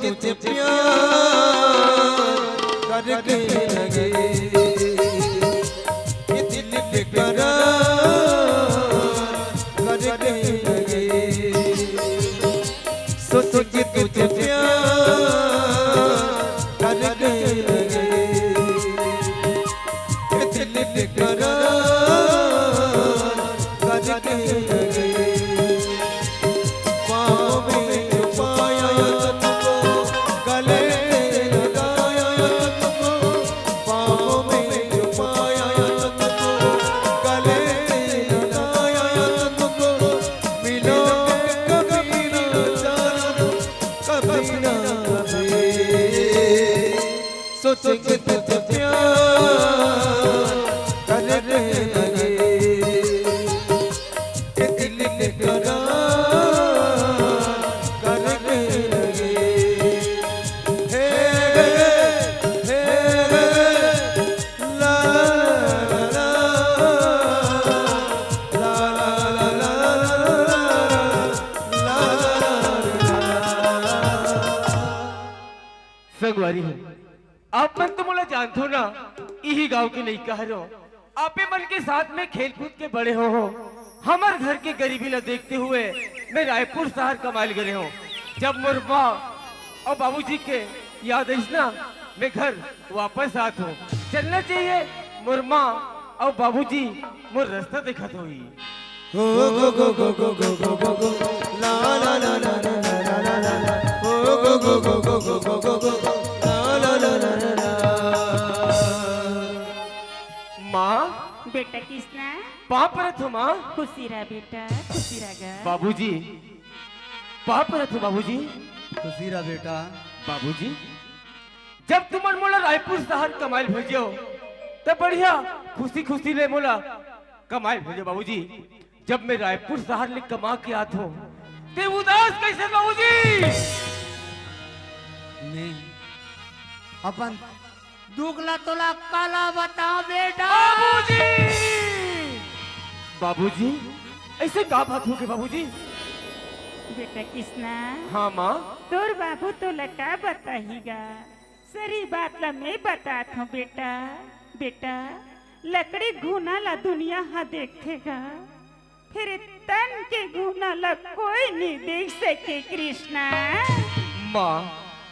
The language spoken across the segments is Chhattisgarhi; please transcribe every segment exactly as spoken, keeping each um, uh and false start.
तुझे प्यार करके लगे, ये दिल बेकरार करके लगे। सोच के तुझे प्यार करके लगे, ये दिल बेकरार करके लगे। पाँव में छुपाया तुमको, गले लगाया तुमको, पाँव में छुपाया तुमको, गले लगाया तुमको, मिलोगे कभी ना जाना, कभी ना कभी। सोचेंगे तुझे प्यार करने लगे, ये दिल बेकरार करने लगे। हे रे, हे रे, ला ला ला ला, ला ला ला ला। संगवारी हो, आप मन तो मोला जानथो ना, इही गांव के लइका हरो। आपे मन के साथ में खेल कूद के बड़े हो, हो। हमर घर के गरीबी ला देखते हुए मैं रायपुर शहर कमाए ल गे हो। जब मोर माँ और बाबूजी के याद आइस ना, मैं घर वापस आत हो। चलना चाहिए, मोर माँ और बाबूजी मोर रास्ता देखत होही। माँ। बेटा किसना। पाँव परत हो माँ। खुशी रह बेटा, खुशी रह गा। बाबूजी। पाँव परत हो बाबूजी। खुशी रह बेटा। बाबूजी, जब तुमन मोला रायपुर शहर कमाए ल भेजो, त बढ़िया खुशी खुशी ले मोला कमाए ल भेजो बाबूजी। जब मैं रायपुर शहर ले कमा के आत हो, ते उदास कैसे बाबूजी? मैं अपन दुख ला तोला काला बताओ बेटा। बाबूजी! बाबूजी, ऐसे का बात हो गे बाबूजी? बेटा किसना। हाँ माँ। तोर बाबू तोला का बताही गा? सरी बात ला मैं बतात हूँ बेटा। बेटा, लकड़ी घुना ला दुनिया हा देखथे गा, फिर तन के घुना ला कोई नहीं देख सके कृष्णा। माँ,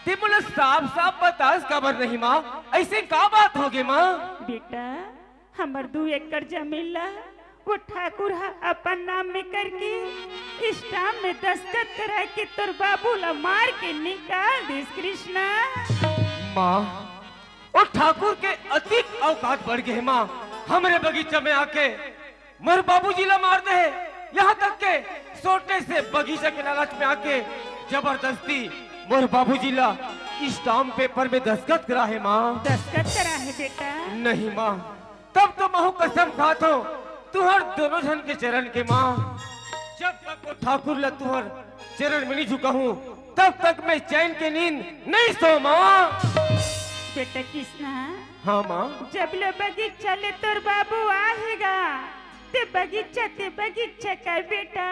ते मोला साफ साफ बतास काबर नहीं माँ, ऐसे का बात हो गे माँ? बेटा, हमर दू एकड़ जमीन ला वो ठाकुर हा अपन नाम में करके स्टाम्प में दस्तखत करा के तोर बाबू ला मार के निकाल दिस कृष्णा। माँ, ओ ठाकुर के अतिक औकात बढ़ गे हे माँ, हमरे बगीचा में आके मोर बाबूजी ला मार दे हे, यहाँ तक के छोटे से बगीचा के लालच में आके जबरदस्ती मोर बाबूजी ला स्टाम्प पेपर में दस्तखत करा हे माँ। दस्तखत करा हे बेटा। नहीं माँ, तब तो महू कसम खात हो तुहर दोनों झन के चरण के माँ। जब तक वो ठाकुर ला तुहर चरण में नहीं झुका हूँ, तब तक मैं चैन के नींद नहीं सो माँ। बेटा किसना। हाँ माँ। जब ले बगीचा ले तोर बाबू आहे गा, ते बगीचा, ते बगीचा का बेटा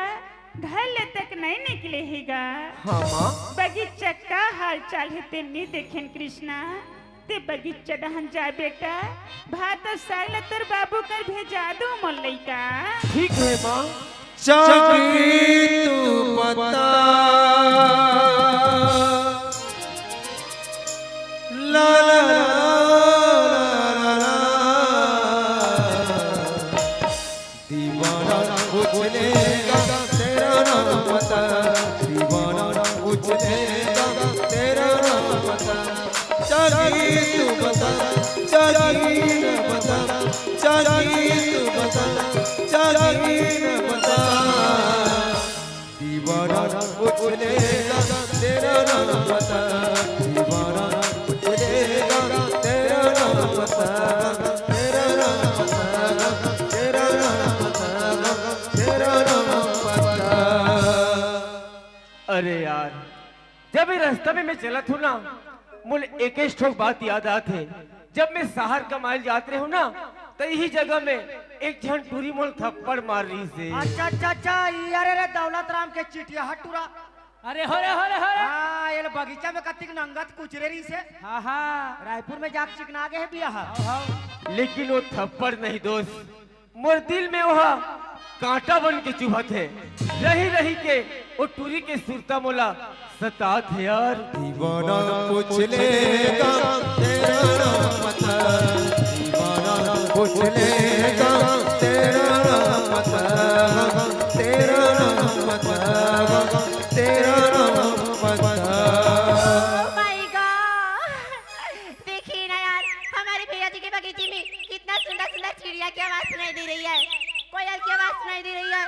घर ले तक नहीं निकले हे गा। हाँ माँ। बगीचा का हाल चाल हे ते नहीं देखेन कृष्णा। ते बगीचा डहन जा बेटा, भात अउ साग ल तोर बाबू कर भेजा दू मोर लइका। ठीक हे माँ। चांदी तू बता। ला ला ला ला ला। दीवाना उछलेगा तेरा नाम बता, दीवाना उछलेगा तेरा नाम बता। चांदी तू बता, चांदी न बता, चांदी तू बता, चांदी न बता। दीवाना उछलेगा तेरा नाम बता, दीवाना उछलेगा तेरा नाम बता, तेरा नाम बता, तेरा नाम बता, तेरा नाम बता। अरे यार, जब ये रास्ता में मैं चलत हूँ ना, मोला एक ठोक बात याद आत हे। जब मैं शहर कमाए ल जात रहे हूँ ना, त यही जगह में एक झन टूरी मोला थप्पड़ मार रही से। अच्छा, अच्छा, अच्छा, ये अरे रे दौलत राम के चिटिया हटूरा। अरे हो रे, हो रे, हो रे। हाँ, ये बगीचा में कतिक नंगत कुचरे रहिसे। हाँ, हाँ। रायपुर में जाके चिकना गे हे बिया ह। हाँ, हाँ। लेकिन वो थप्पड़ नहीं दोस्त, मोर दिल में वह कांटा बन के चुभत हे। रही रही के वो टूरी के सुरता मोला सतात हे यार। दीवाना पूछ लेगा तेरा नाम बता, दीवाना पूछ लेगा तेरा नाम बता, तेरा नाम बता, तेरा नाम बता। Oh my God! देखिए ना यार, हमारे भैया जी के बगीचे में कितना सुंदर सुंदर चिड़िया की आवाज सुनाई दे रही है, कोयल की आवाज सुनाई दे रही है,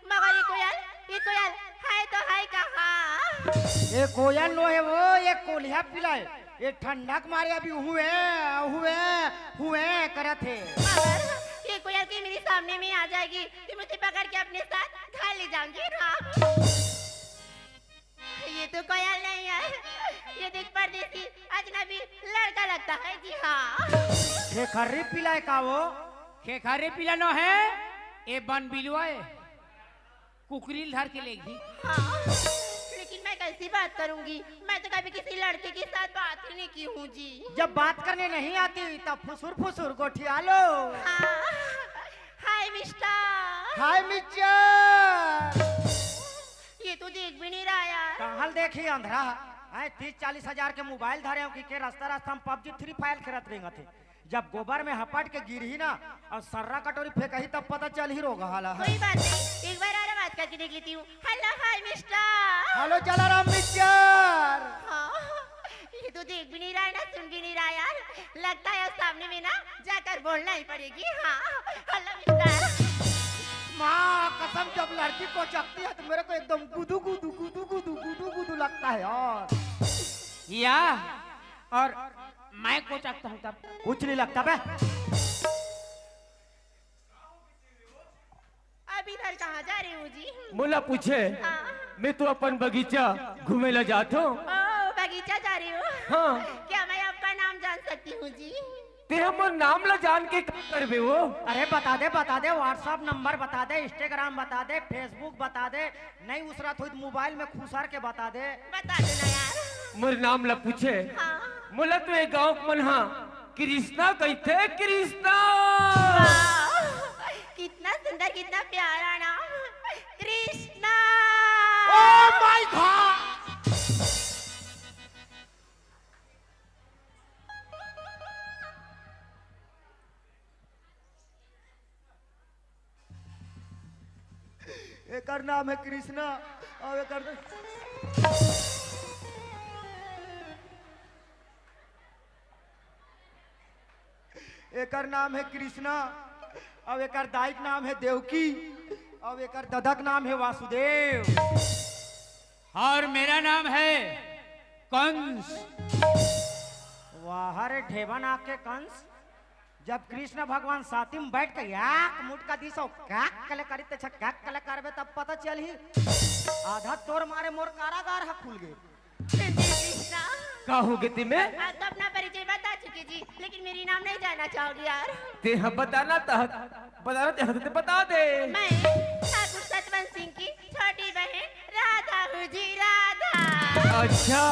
मगर ये कोयल, ये कोयल है तो है कहाँ? ये कोयल नो हे वो, ये कोलिहा पिला हे। ये ठंडा के मारे अभी हुए, हुए, हुए करत हे। मगर ये कोयल के मेरे सामने में आ जाएगी तो मैं उसे पकड़ के अपने साथ घर ले जाऊंगी। हाँ। ये तो कोयल नहीं है, ये देख परदेसी अजनबी लड़का लगता है जी। हाँ। खेखर्री पिला हे का वो? खेखर्री पिला नो हे, ये बन बिलवा हे, कुकरी ल धर के लेगी। हाँ, लेकिन मैं कैसी बात करूंगी? मैं तो कभी किसी लड़के के साथ बात ही नहीं की हूँ जी। जब बात करने नहीं आती तब फुसुर फुसुर गोठिया लो। हाँ, हाय मिस्टर। हाय मिस्टर। ये तो देख भी नहीं रहा यार। कहाँ ल देखी अंधरा? हैं, तीस चालीस हजार के मोबाइल धरे हो कि के रास्ता रास्ता में पबजी फ्री फायर खेलत रेंगत हे। जब गोबर में हपट के गिरही ना अउ सर्रा कटोरी फेंकही तब पता चलही रोगहा ला। कोई बात नहीं, एक बार और बात करके देख लेती हूँ। हेलो, हाय मिस्टर। Hello, Jalaram mister. हाँ, ये तो देख भी नहीं रहा है ना, सुन भी नहीं रहा यार। लगता है अब सामने में ना जाकर बोलना ही पड़ेगी। हाँ, हेलो मिस्टर। माँ कसम, जब लड़की कोचकती है तो मेरे को एकदम गुदू गुदू गुदू गुदू गुदू गुदू लगता है यार। या, और मैं कोचकता हूँ तब। कुछ नहीं लगता बे। अब इधर कहाँ जा रहे हो जी? मोला पूछे, हाँ। मैं तो अपन बगीचा घूमे ला जात हूँ। ओ, बगीचा जा रहे हो? हाँ। क्या मैं आपका नाम जान सकती हूँ जी? तेहा मोर नाम ला जान के का करबे वो? अरे बता दे, बता दे, WhatsApp नंबर बता दे, Instagram बता दे, Facebook बता दे, नहीं उसरत होई त मोबाइल में खुसर के बता दे। बता दे ना यार। मोर नाम ला पूछे। हाँ। मोला तो ये गाँव के मन हा कृष्णा कहिथे, कृष्णा। वाह, कितना सुंदर, कितना प्यारा नाम, कृष्णा। Oh my God! एकर नाम है कृष्णा, और एकर एकर नाम है कृष्णा, और एकर दाई के नाम है देवकी, और एकर ददा के नाम है वासुदेव। और मेरा नाम है कंस। वाह रे ढेबा नाक के कंस, जब कृष्ण भगवान साथी में बैठ के एक मुटका दिसो, काक कले करी ते छ, काक कले करबे तब पता चलही। आधा तोर मारे मोर कारागार ह खुल गे। कृष्णा। का हो गे तिमे? आप तो अपना परिचय बता चुके जी, लेकिन मेरी नाम नहीं जानना चाहोगे यार। ते ह बताना तह, बताना चाहते ते बता दे। मैं ठाकुर सतवंत सिंह की छोटी बहन राधा हूँ जी, राधा। अच्छा,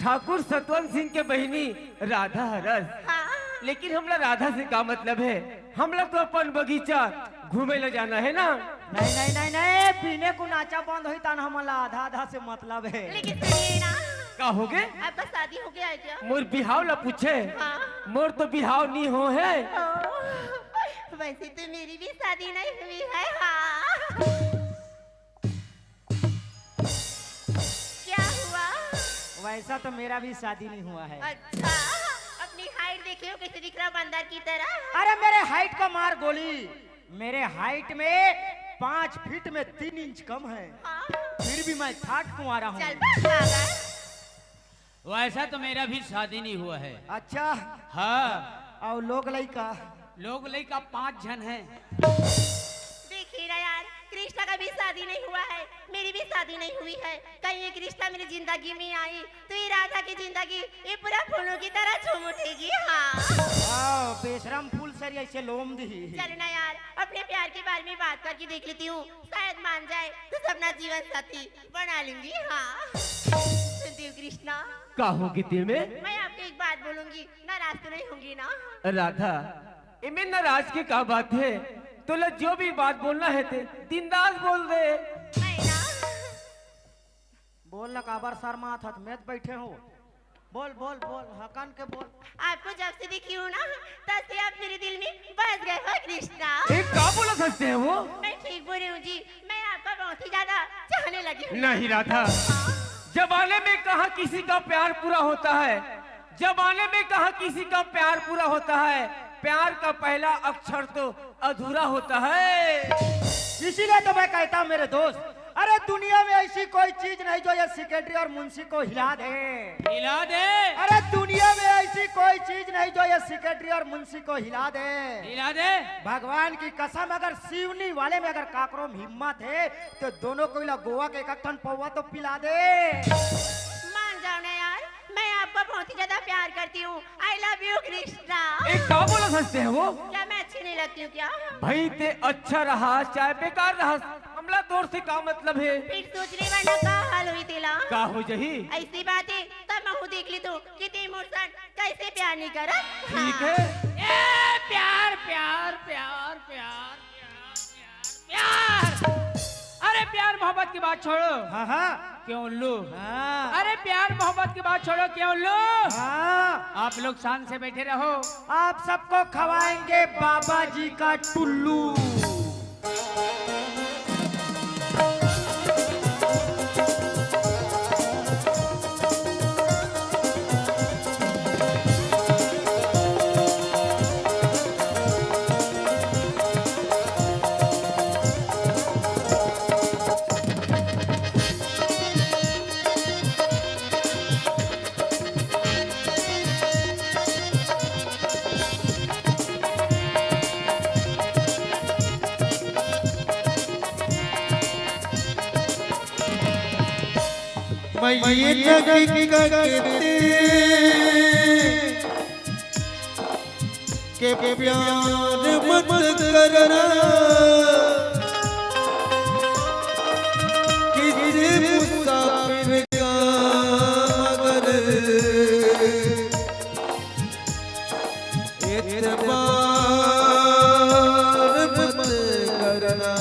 ठाकुर सतवंत सिंह के बहिनी राधा हरस। हाँ। लेकिन हमला राधा से का मतलब है? हमला तो अपन बगीचा घूमे ला जाना है ना। नहीं, नहीं, नहीं, नहीं, पीने को नाचा बंद होई तन हमला आधा आधा से मतलब है। लेकिन सुनिए ना। का हो गे? आपका शादी हो गया है क्या? मोर बिहाव ला पूछे। हाँ। मोर तो बिहाव नहीं हो है। ओ, वैसे तो मेरी भी शादी नहीं हुई है। हाँ। क्या हुआ? वैसा तो मेरा भी शादी नहीं हुआ है। अच्छा, अपनी हाइट देखे हो, कैसे दिख रहा बंदर की तरह? अरे, मेरे हाइट का मार गोली, मेरे हाइट में पाँच फीट में तीन इंच कम है। हाँ। फिर भी मैं ठाट कुंवारा हूँ। चल बस पागल। वैसा तो मेरा भी शादी नहीं हुआ है। अच्छा। हाँ। और लोग लइका? लोग लइका पाँच झन हैं। देखिए ना यार, कृष्णा का भी शादी नहीं हुआ है, मेरी भी शादी नहीं हुई है। कहीं ये कृष्णा मेरी जिंदगी में आई तो ये राधा की जिंदगी ये पूरा फूलों की तरह झूम उठेगी। हाँ। वाह, बेशरम फूल सर ऐसे लोम दिही। चलो ना यार, अपने प्यार के बारे में बात करके देख लेती हूँ, शायद मान जाए तो अपना जीवन साथी बना लूंगी। हाँ, सुनती हूँ कृष्णा। का होगे तेमे? मैं आपको एक बात बोलूंगी, नाराज तो नहीं होंगी ना? राधा, इमे नाराज के का बात हे? तोला जो भी बात बोलना हे ते बिंदास बोल दे। मैं ना बोल ना, काबर शर्मात हस? मैं तो बैठे हूँ। बोल, बोल, बोल, हकन के बोल। आपको जब से देखी हूँ ना, तब से आप मेरे दिल में बस गए हो कृष्णा। ए, का बोलत हस ते वो? मैं ठीक बोल रही हूँ जी, मैं आपका बहुत ही ज्यादा चाहने लगी हूँ। नहीं राधा, जमाने में कहाँ किसी का प्यार पूरा होता है, जमाने में कहाँ किसी का प्यार पूरा होता है, प्यार का पहला अक्षर तो अधूरा होता है। इसीलिए तो मैं कहता हूँ मेरे दोस्त, अरे दुनिया में ऐसी कोई चीज नहीं जो ये सेक्रेटरी और मुंशी को हिला दे। हिला दे। अरे दुनिया में ऐसी कोई चीज नहीं जो ये सेक्रेटरी और मुंशी को हिला दे। हिला दे। भगवान की कसम, अगर सिवनी वाले में अगर काकरो में हिम्मत हे तो दोनों को इला गोवा के एक ठन पौवा तो पिला दे। मान जाओ ना यार, मैं आपको बहुत ही ज्यादा प्यार करती हूँ। I love you Krishna. ए, का बोलत हस ते वो? क्या मैं अच्छी नहीं लगती हूँ क्या? भाई ते अच्छा रहा चाहे बेकार रहा, हमला तोर से का मतलब हे? फिर सोचने वाला का हाल हुई तेला? का हो जही? ऐसी बात है, तब मैं हूँ देख ली तू कि ते मोर संग कैसे प्यार नहीं करत। ठीक है। ए, प्यार, प्यार, प्यार, प्यार, प्यार, प्यार। अरे प्यार मोहब्बत की बात छोड़ो। हाँ, हाँ। क्यों उल्लू? हाँ। अरे प्यार मोहब्बत की बात छोड़ो, क्यों उल्लू? हाँ। आप लोग शांत से बैठे रहो। आप सबको खवाएंगे बाबा जी का टुल्लू। मैं ये तक कहते के प्यार मत करना, किसी मुसाफिर का मगर एतबार मत करना।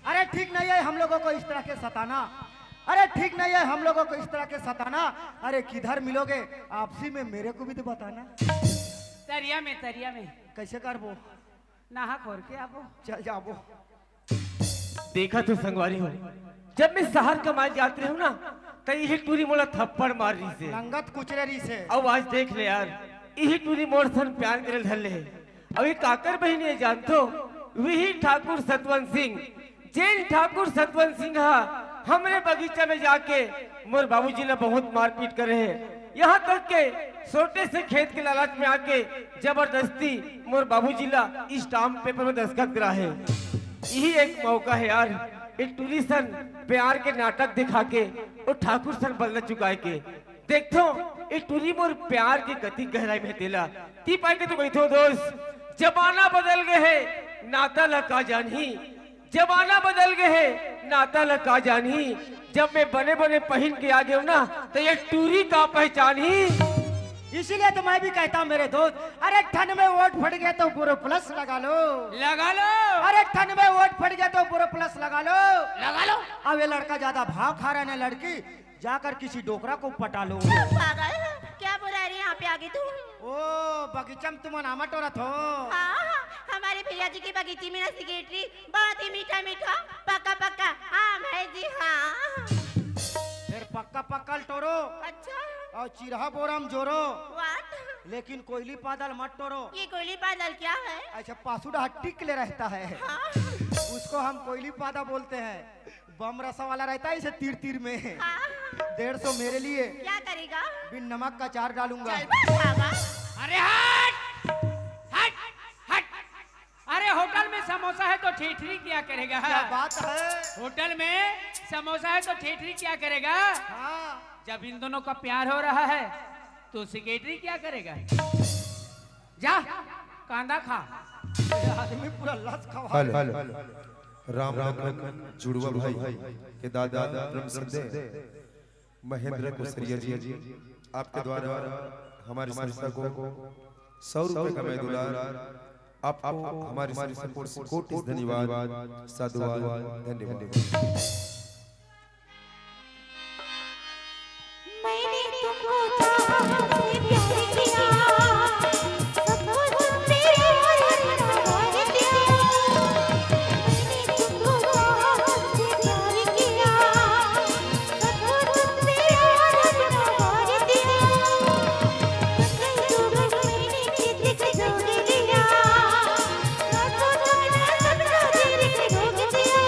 अरे ठीक नहीं है हम लोगों को इस तरह के सताना। अरे ठीक नहीं है हम लोगों को इस तरह के सताना। अरे किधर मिलोगे आपसी में, मेरे को भी तो बताना। तरिया में, तरिया में। कैसे करबो? नहा खोर के आबो। चल जाबो। देखा तो संगवारी हो, जब मैं शहर कमाए जात रहे हूँ ना, त इही टूरी मोला थप्पड़ मार रही से। लंगत कुचरे रही से। अब आज देख ले यार, इही टूरी मोर सन प्यार करे धर ले हे। अभी काकर बहिनी हे जानथो, वही ठाकुर सतवंत सिंह, जेन ठाकुर सतवंत सिंह हा हमरे बगीचा में जाके मोर बाबूजी ला बहुत मारपीट करे हे। यहाँ तक के छोटे से खेत के लालच में आके जबरदस्ती मोर बाबूजी ला स्टाम्प पेपर में दस्तखत करा हे। यही एक मौका हे यार, एक टूरी सन प्यार के नाटक दिखा के वो ठाकुर सन बदला चुकाए के। देखथो, ए टूरी मोर प्यार के कतिक गहराई में तेला। ती पाय के तो कहिथो दोस्त, जमाना बदल गे हे, नाता ला का जानही। जमाना बदल गे हे, नाता ला का जानही। जब मैं बने बने पहिन के आ गेंव ना, त ए टूरी का पहचानही। इसीलिए तो मैं भी कहता हूँ मेरे दोस्त, अरे ठन में वोट फट गया तो बोरोप्लस लगा लो। लगा लो। अरे ठन में वोट फट गया तो बोरोप्लस लगा लो। लगा लो। अब ये लड़का ज्यादा भाव खा रहा है ना लड़की, जाकर किसी डोकरा को पटा लो। चुप पागल, क्या बुला रही है यहाँ पे आके तू? ओ, बगीचा में तुमन आमा टोरत हो? हाँ, हमारे भैया जी की बगीची में ना सेक्रेटरी बहुत ही मीठा मीठा पक्का पक्का आम है जी, हाँ। फिर पक्का पक्का ल टोरो। अच्छा। और चिरहा बोरा में जोरो। What? लेकिन कोयली पादा ल मत टोरो। ये कोयली पादा ल क्या है? अच्छा, पासुड़ा टिक ले रहता है। हाँ। उसको हम कोयली पादा बोलते हैं। बम रसा वाला रहता है इसे तीर तीर में। हाँ। डेढ़ सौ मेरे लिए। क्या करेगा? बिन नमक का अचार डालूंगा। चल भाग बाबा। अरे हट! हट! हट! अरे होटल में समोसा है तो ठेठरी क्या करेगा? क्या बात है? होटल में समोसा है तो ठेठरी क्या करेगा? हाँ। जब इन दोनों का प्यार हो रहा है तो सेक्रेटरी क्या करेगा? जा, कांदा खा। ये आदमी पूरा लस खवा हेलो, दे। हेलो। राम लखन जुड़वा भाई के दादा ब्रह्म संदेह महेंद्र कुसरिया जी, आपके द्वारा हमारी संस्था को सौ रुपए का मैं दुलार, आपको हमारी संस्था को कोटि धन्यवाद, साधुवाद, धन्यवाद। मैंने तुमको चाहा, तुमसे प्यार किया, सब कुछ तुमसे यार अपना वार दिया। मैंने तुमको चाहा, तुमसे प्यार किया, सब कुछ तुमसे यार अपना वार दिया। कई दो घड़ी मैंने किसी से जोड़ लिया, रातों रात सबका दिल रोक दिया।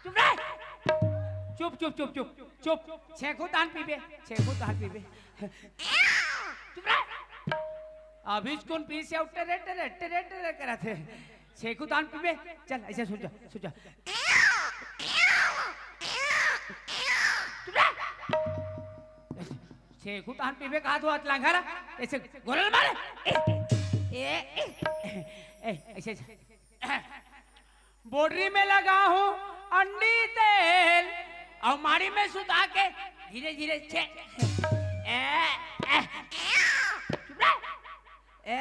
चुप रह। चुप, चुप, चुप, चुप, चुप। छेंकू तहान पीबे, छेंकू तहान पीबे। चुप रह। अभी कौन पीस या टेरे, टेरे, टेरे, टेरे करत हे। छेंकू तहान पीबे। चल, ऐसे सुन जा, सुन जा। चुप रह। छेंकू तहान पीबे कहा तो हाथ लांघा ला। ऐसे गोलल मारे। ए, ए, ए, ए, ऐसे, ऐसे। बोडरी में लगा हूँ अंडी तेल और माड़ी में सुता के धीरे धीरे छे। ए, ए, चुप रह। ए,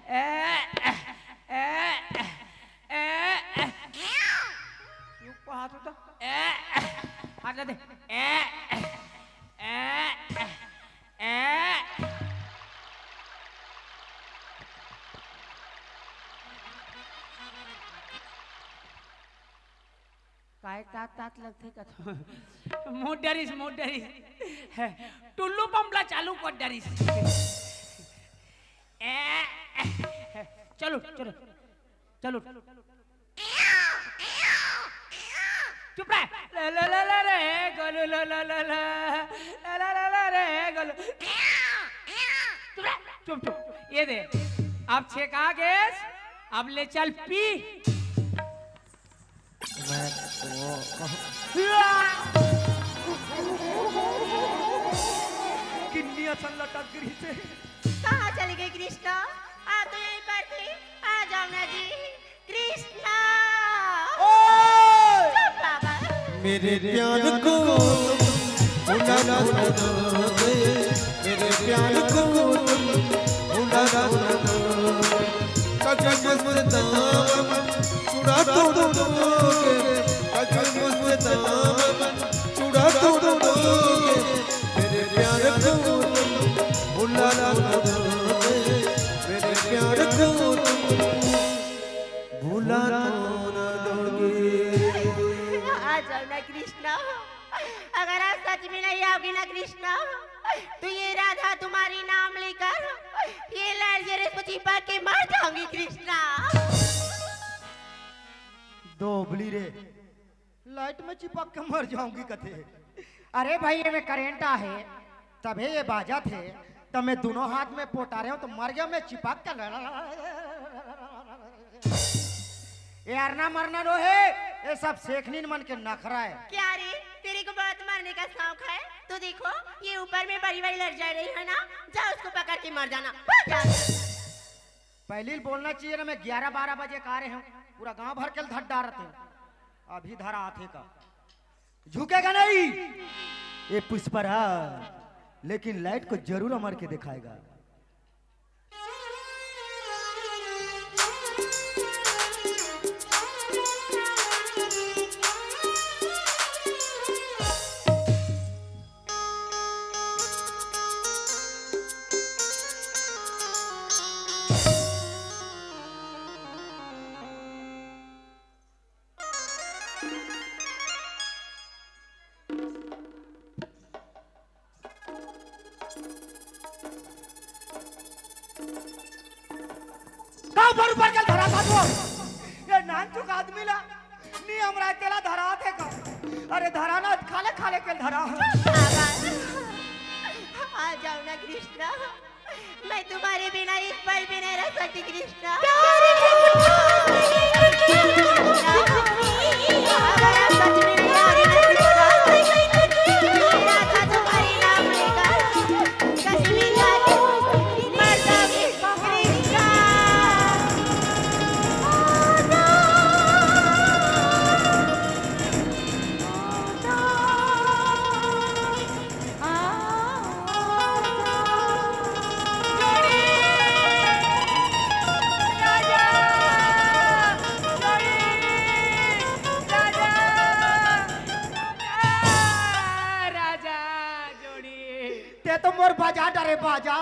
ए, ए, ए, ए, ए। क्यों को हाथ उठा? ए, हाथ ला दे। ए, ए, ए। काय तात तात लगथे कथो। मोर डरिस, मोर डरिस। टुल्लू पंप ला चालू कर डरिस। ए, चलो, चलो, चलो। चुप रह। ला, ला, ला, ला रे, गोलू, ला, ला, ला, ला। ला, ला, ला, ला रे, गोलू। चुप रह, चुप, चुप। ये दे। अब छेका गेस, अब ले चल पी। मैं वो किन्नी असन लटक गिरी से। कहाँ चली गई कृष्णा? आ तो यहीं पर थी, आ जाओ ना जी। कृष्णा। ओए! चुप बाबा। मेरे प्यार को भुला ना दोगे, मेरे प्यार को भुला ना दोगे। कजम से दामन छुड़ा तो दोगे, कजम से दामन छुड़ा तो दोगे। मेरे प्यार को भुला ना दोगे, मेरे प्यार को ना कृष्णा, तू ये राधा तुम्हारी नाम लेकर ये लड़जेरे से चिपक के मर जाऊंगी कृष्णा। दोबली रे, लाइट में चिपक के मर जाऊंगी कथे। अरे भाई, ये में करंट आहे, तभे ये बाजत हे, तब मैं दोनों हाथ में पोटारे हूँ, तो मर गया मैं चिपक के। ये अरना मरना नो हे, ये सब सेखनीन मन के नखरा हे। क्या रे, तेरे को बहुत मरने का शौक है? तो देखो, ये ऊपर में बड़ी-बड़ी लड़जा रही है ना, जा उसको पकड़ के मर जाना, भाग जा। पहली बोलना चाहिए ना, मैं ग्यारह बारह बजे का आ रहे हूँ, पूरा गांव भर के धर डारत हूँ। अभी धरा आथे का, झुकेगा नहीं ये पुष्पराज, लेकिन लाइट को जरूर अमर के दिखाएगा। का ऊपर ऊपर के धरा था तू? ये नानचुक आदमी ला नी हमरा तेला धरा थे का? अरे धरा ना, खाले खाले के धरा। आ जाओ ना कृष्णा, मैं तुम्हारे बिना एक पल भी नहीं रह सकती कृष्णा। अगर आप सच में नहीं आ रही ना कृष्णा, राधा तुम्हारी नाम लेकर कश्मीर जाके मर जाऊंगी कृष्णा। राजा जोड़ी। ते तो मोर बाजा डरे बाजा।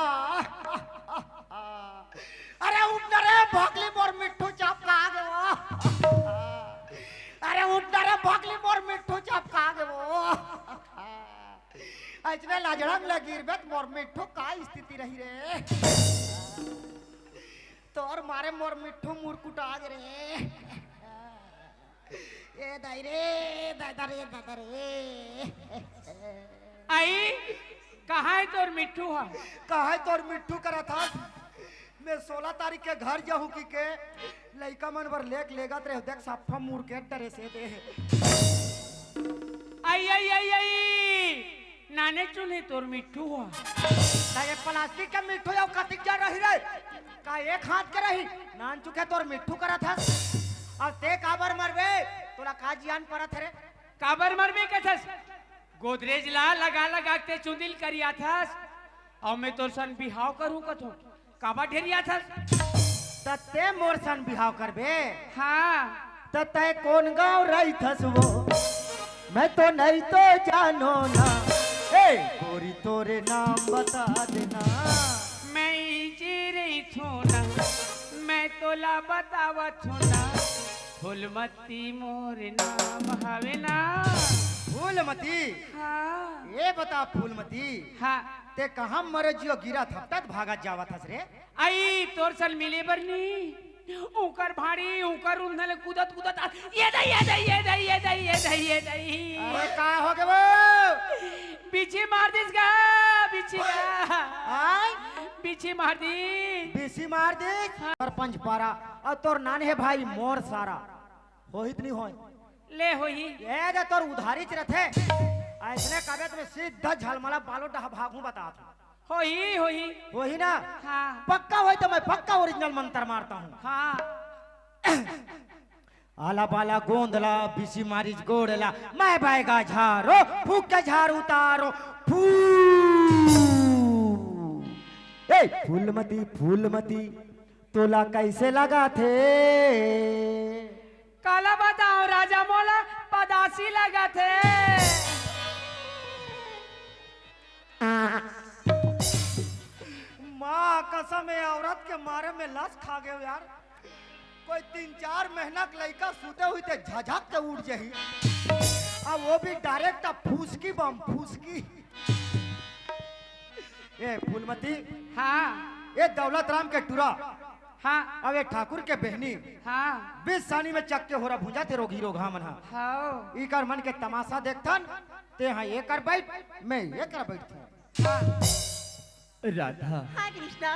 अरे उठ ना रे भोकली, मोर मिट्ठू चपका गे वो। अरे उठ ना रे भोकली, मोर मिट्ठू चपका गे वो। अइसने लजड़म ल गिरबे त मोर मिट्ठू का स्थिति रही रे। तोर मारे मोर मिट्ठू मुरकुटा गे रे। ए दाई रे, दादा रे, दादा रे। आई, कहाँ हे तोर मिट्ठू हा? कहाँ हे तोर मिट्ठू करत हस? मैं सोलह तारीख के घर जाहूँ कि के लइका मन बर लेक लेगत रहे, देख सफ्फा मुड़ के डरे से दे। आई, आई, आई, आई, नाने चुने तोर मिट्ठू हा। त ये प्लास्टिक के मिट्ठू अउ कतिक जन रही रे? का एक हाथ के रही? नानचुक हे तोर मिट्ठू करत हस। अब ते काबर मरबे? तोला का जियान परत हे रे? काबर मरबे कथस? गोदरेज ला लगा लगा के चुंदिल करियाथस। अउ मैं तोर सन बिहाव करूँ कथों। काबर ढेरियाथस? त ते मोर सन बिहाव करबे? हाँ। त तै कोन गाँव रहिथस वो? मैं तो नहीं तो जानो ना। ए, गोरी तोरे नाम बता देना। मैं इजे रहिथों ना, मैं तोला बतावत हों ना। फूलमती मोर नाम हवे ना। फूलमती? हाँ। ये बता फूलमती। हाँ। ते कहाँ मरे जियो गिरत हफ्तत भागत जावत हस रे? आई तोर सन मिले बर नी। उंकर भाड़ी, उंकर उंधल कूदत कूदत आ, ये दई, ये दई, ये दई, ये दई, ये दई, ये दई। अरे का हो गे वो? बिछी मार दिस गा, बिछी गा। आय? बिछी मार दिस। बिछी मार दिस? हाँ। सरपंच पारा, अउ तोर नान हे भाई मोर सारा। होही त नी होय? ले होही। ये दे तोर उधारी च रथे। अइसने कबे त मैं सीधा झलमला बालो डहा भागहूँ बतात हूँ। होही, होही। होही ना? हाँ। पक्का होही त मैं पक्का ओरिजिनल मंतर मारता हूँ। हाँ। आला बाला गोंदला, बिसी मारिस गोड़ला, मैं बैगा झारो, फूक के झार उतारो, फू। ए, फूलमती, फूलमती, तोला कइसे लगाथे? काला बताओ राजा, मोला पदासी लगाथे। माँ कसम, ये औरत के मारे में लस खा गयो यार। कोई तीन चार महीना के लइका सुते हुई ते झझक के उठ जाही। अब वो भी डायरेक्ट अब फूसकी बम, फूसकी। ए फूलमती, हाँ। ए दौलत राम के टुरा, हाँ। अब ए ठाकुर के बहनी, हाँ। बीस सानी में चक के होरा भुंजा थे रोगी रोगहा मन हा। हाँ। इकर मन के तमाशा देखथन, ते हाँ ये कर बैठ, मैं ये कर बैठ था। हाँ। राधा, हाँ कृष्णा।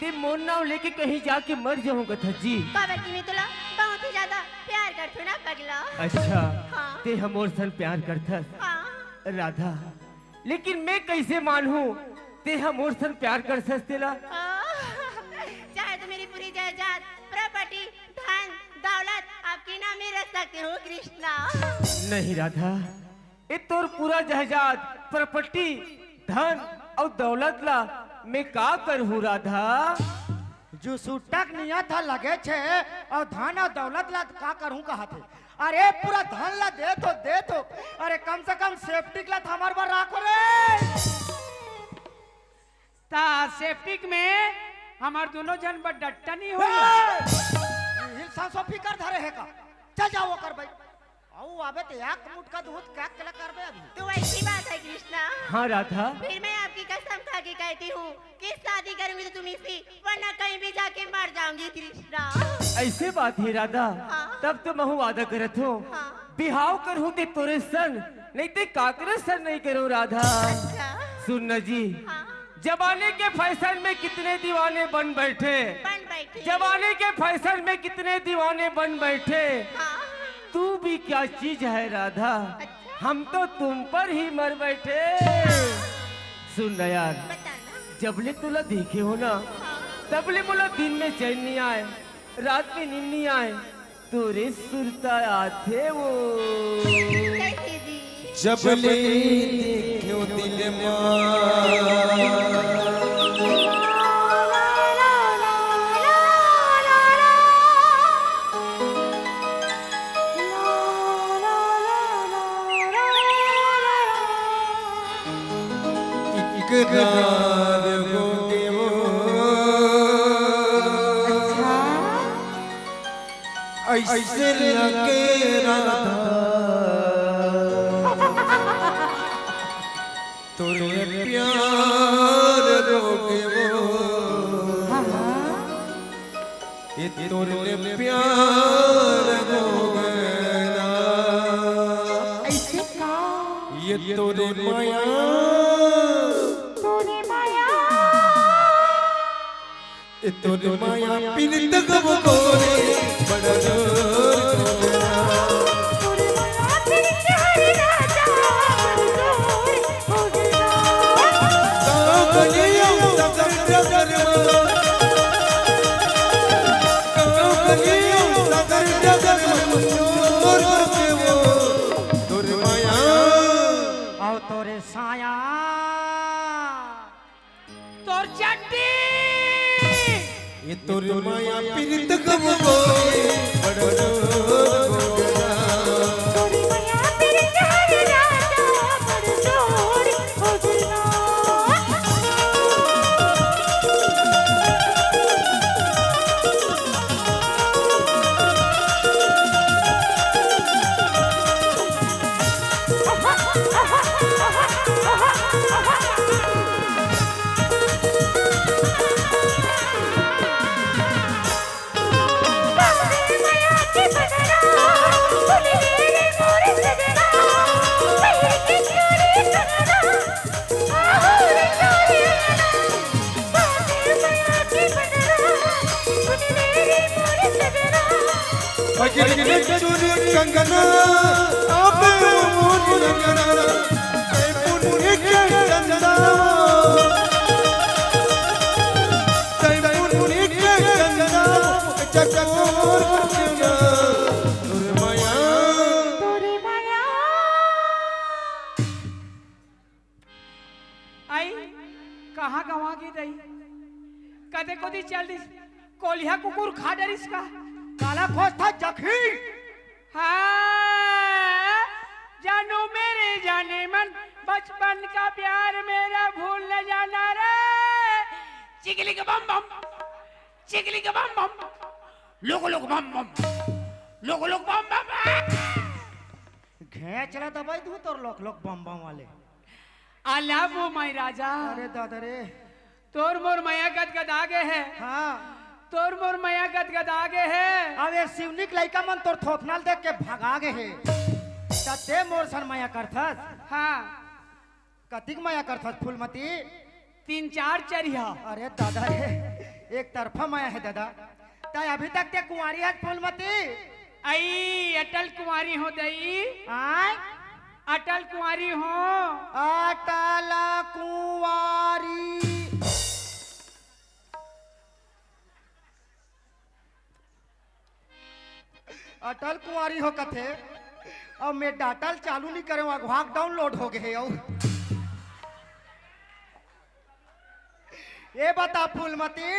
ते मोर नाव लेके कहीं जाके मर जाहूं कथस जी। काबर कि मैं तुला बहुत ही ज्यादा प्यार करथों ना पगला। अच्छा, हाँ। ते हमोर सन प्यार करथस। हाँ। राधा, लेकिन मैं कैसे मानहूं ते हमोर सन प्यार करथस तेला? आ, चाहे तो मेरी पूरी जायदाद, प्रॉपर्टी, धन, दौलत आपके नाम ही रख सकती हूँ कृष्णा। नहीं राधा, ए तोर पूरा जायदाद, प्रॉपर्टी, धन अउ दौलत ला मैं का करहूं राधा? जो सुटक नियत ह लगे छे अउ धन अउ दौलत ला का करहूं कहा थे। अरे पूरा धन ला दे तो, दे तो। अरे कम से कम सेप्टिक ला तो हमर बर राखो रे। ता सेप्टिक में हमर दोनों जन बर डट्टा नहीं हो। ए! हिल सांसो फिकर धरे हे का? चल जाओ ओकर भाई। अउ आबे ते एक मुटका दूध का कला करबे अभी। तो ऐसी बात है कृष्णा। हाँ राधा। फिर मैं आपकी कसम खा के कहती हूँ कि शादी करूंगी तो तुम्ही से, वरना कहीं भी जाके मर जाऊंगी कृष्णा। ऐसे बात है राधा। हाँ। तब तो महू वादा करत हूँ। हाँ। बिहाव करहूं ते तोरे सन, नहीं ते काकरे सन नहीं करहूं राधा। अच्छा। सुन न जी, हाँ। जमाने के फैशन में कितने दीवाने बन बैठे, बन बैठे। जमाने के फैशन में कितने दीवाने बन बैठे। हाँ। तू भी क्या चीज है राधा, अच्छा। हम तो तुम पर ही मर बैठे। सुन न यार, बता ना। जबले तुला देखे हो ना, हाँ। तबले मोला दिन में चैन नहीं आए, रात में नींद नहीं आए। तोरे सुरता आथे वो। कैसे जी? जब ले देखे हो दिल मा। इकरार होंगे वो। अच्छा। ऐसे लगे राधा, तोरे प्यार रोगे वो। हाँ, हाँ। ये तोरे प्यार रोगे ना। ऐसे का? ये तोरे माया। तोरे माया। ए तोर माया पीरित गम गोरे, बड़ा जोर गोगरा। तोर माया पीरित हरे राजा, बड़ा जोर गोगरा। गाँव गलियों सगर डगर मा, गाँव गलियों सगर डगर मा, जोर गोगे वो, तोर माया। आओ तोरे साया। तोर चड्डी। ये तोर माया पीरित गम गोरे, बड़ जोर गोगरा। तोर माया पीरित हरे राजा, बड़ जोर गोगरा। अगिर के चूड़ी कंगना, आपे वो मोर अंगना, तै पुन्नी के चंदा, तै पुन्नी के चंदा, चकोर चंदा, तोर माया। आई, कहाँ गंवा गे दई? कते कोती चल दिस, कोलिहा कुकुर खा डरिस का? काला खोजथस जखी। हाँ, जानू मेरे जानेमन, बचपन का प्यार मेरा भूल न जाना रे। चिकलिक बम बम, चिकलिक बम बम, लोक लोक बम बम, लोक लोक बम बम। घेंच ला दबाई दूं तोर लोक लोक बम बम वाले। I love you, my राजा। अरे दादा रे। तोर मोर मया गदगदा गे हे। हाँ। तोर मोर मया गदगदा गे हे। अब ये सिवनी के लइका मन तोर थोथना ल देख के भगा गे हे। त ते मोर सन मया करथस? हाँ। कतिक मया करथस फूलमती? तीन चार चरिहा। अरे दादा रे, एक तरफा मया हे दादा। तै अभी तक ते कुंवारी हस फूलमती? अई, अटल कुंवारी हों दई। आय? अटल कुंवारी हों। अटल कुंवारी। अटल कुंवारी हों कथे, अउ मैं data ल चालू नइ करेंव, अघवा के download हो गे हे। अउ ए बता फूलमती,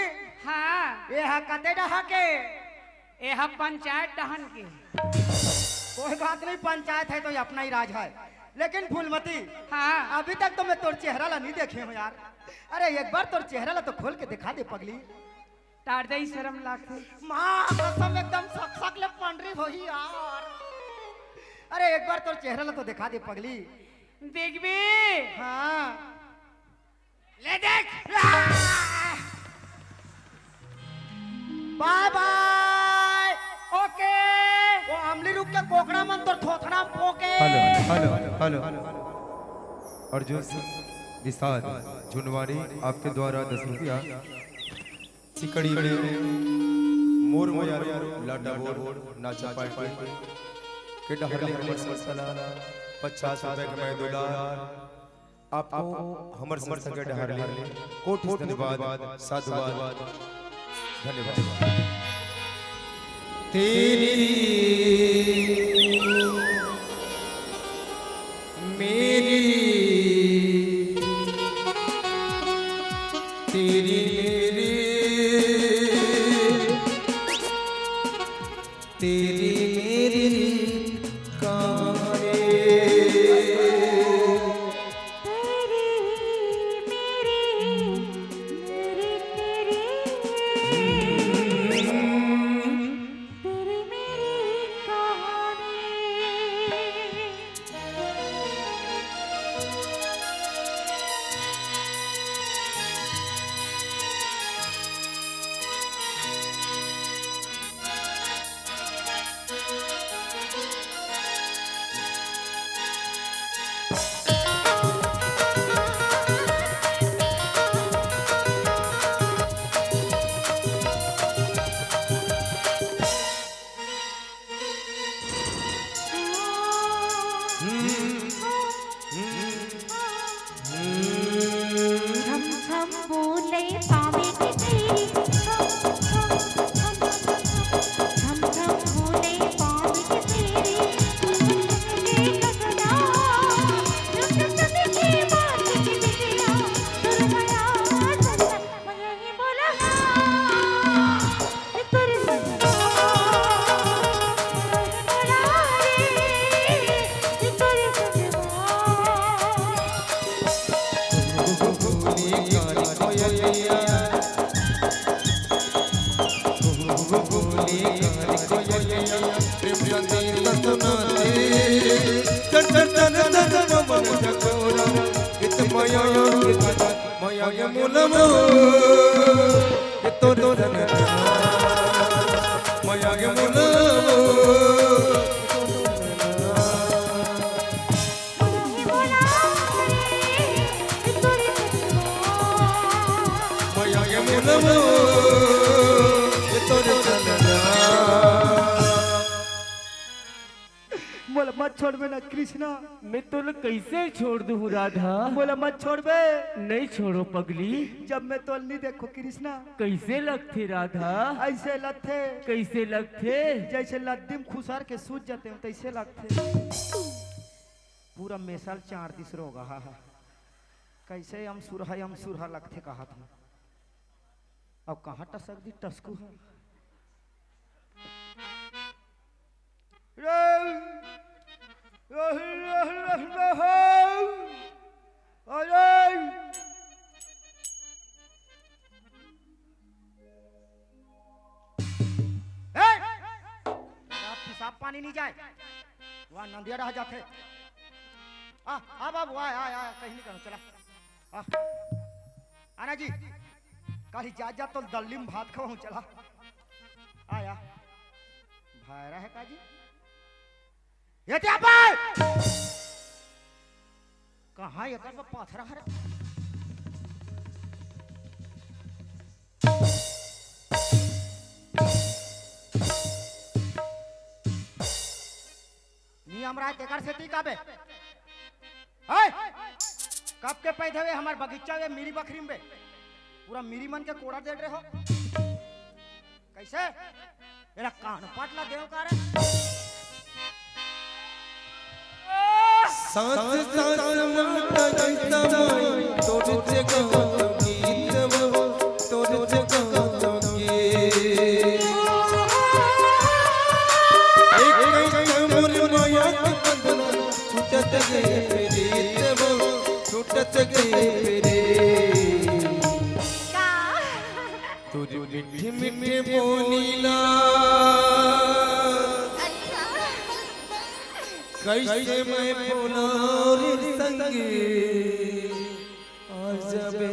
हाँ। ए हा कते डहा के? ए हा पंचायत डहन के। कोई बात नहीं, पंचायत हे तो ये अपना ही राज हे। लेकिन फूलमती, हाँ। अभी तक तो मैं तोर चेहरा ला नइ देखे हों यार। अरे एक बार तोर चेहरा ला तो खोल के देखा दे पगली। टार दे, शरम लागथे। माँ कसम, एकदम सक सक ले पंडरी होही यार। अरे एक बार तोर चेहरा ला तो देखा दे पगली। देखबे? हाँ। ले देख। Bye bye। OK। वो अमली रुख के कोकड़ा मन तोर थोथना पोके। Hello, hello, hello। Arjun Nishad झुनवानी आपके द्वारा दस रुपया। सिकड़ी में मोर मया लाटा बोर नाचा पार्टी के डहर ले हमर संस्था ला पचास रुपया के मैं दुलार। आपको हमर संस्था के डहर ले कोटि धन्यवाद, साधुवाद, धन्यवाद। तेरी मेरी, तेरी मेरी, तेरी मेरी कहानी। तेरी मेरी, मेरी तेरी, तेरी मेरी कहानी। छम छम बोले पावे के तेरी, छम छम बोले पावे के तेरी, छम छम के गगना, छम छम के बात के बिटिया, दुर्गया, छम छम मया ये बोला, ये तोरे सजना, ये बोला रे, ये तोरे सजना। बोली काली कोयलिया, बोली काली कोयलिया, प्रेम संदेश सुनाते, तन तन तन तन पवन चकोरा, इत मया मया ये मुलमो, ये तो तो मया ये मुलमो। मोला मत छोड़बे ना कृष्णा। मैं तोला कैसे छोड़ दूँ राधा? मोला मत छोड़बे। नहीं छोड़ों पगली। जब मैं तोला नहीं देखों कृष्णा। कैसे लगथे राधा? ऐसे लगथे। कैसे लगथे? जैसे लद्दी म खुसर के सूत जाते हो, तैसे लगथे। पूरा मेसल चार दिस रोगा हा। कैसे अमसुरहा, अमसुरहा लगथे कहत हूँ। अब कहाँ टसक दी टसकू हा? अरे! ए! तेरा पेशाब पानी नहीं जाए, वहाँ नंदिया रह जाते। आ, आ बाबू, आ, आ, आ, कहीं नहीं करो, चला। आ। आना जी। अरे जा जा, तो दल्ली में भात खवाऊं, चला। आया। भायरा है का जी? ये क्या भाई? कहाँ ये कर पाथरा हरे? नियम राय तेकर से ती काबे? है? कब के पैदा हुए हमार बगीचा हुए मिरी बखरी में बे? पूरा मिरी मन के कोड़ा दे रहे हो। कैसे? एला कान पाट ला देव का रे? सच सच मुक्त गीतम, तोर जगह गीतम, तोर जगह गीत। एक कमर माया के बंधन, छूटत गए प्रीतम, छूटत गए प्रीत। का? तोर मीठे मीठे बोली ला, अच्छा। कैसे मैं बोलां रे संगी, आ जाबे।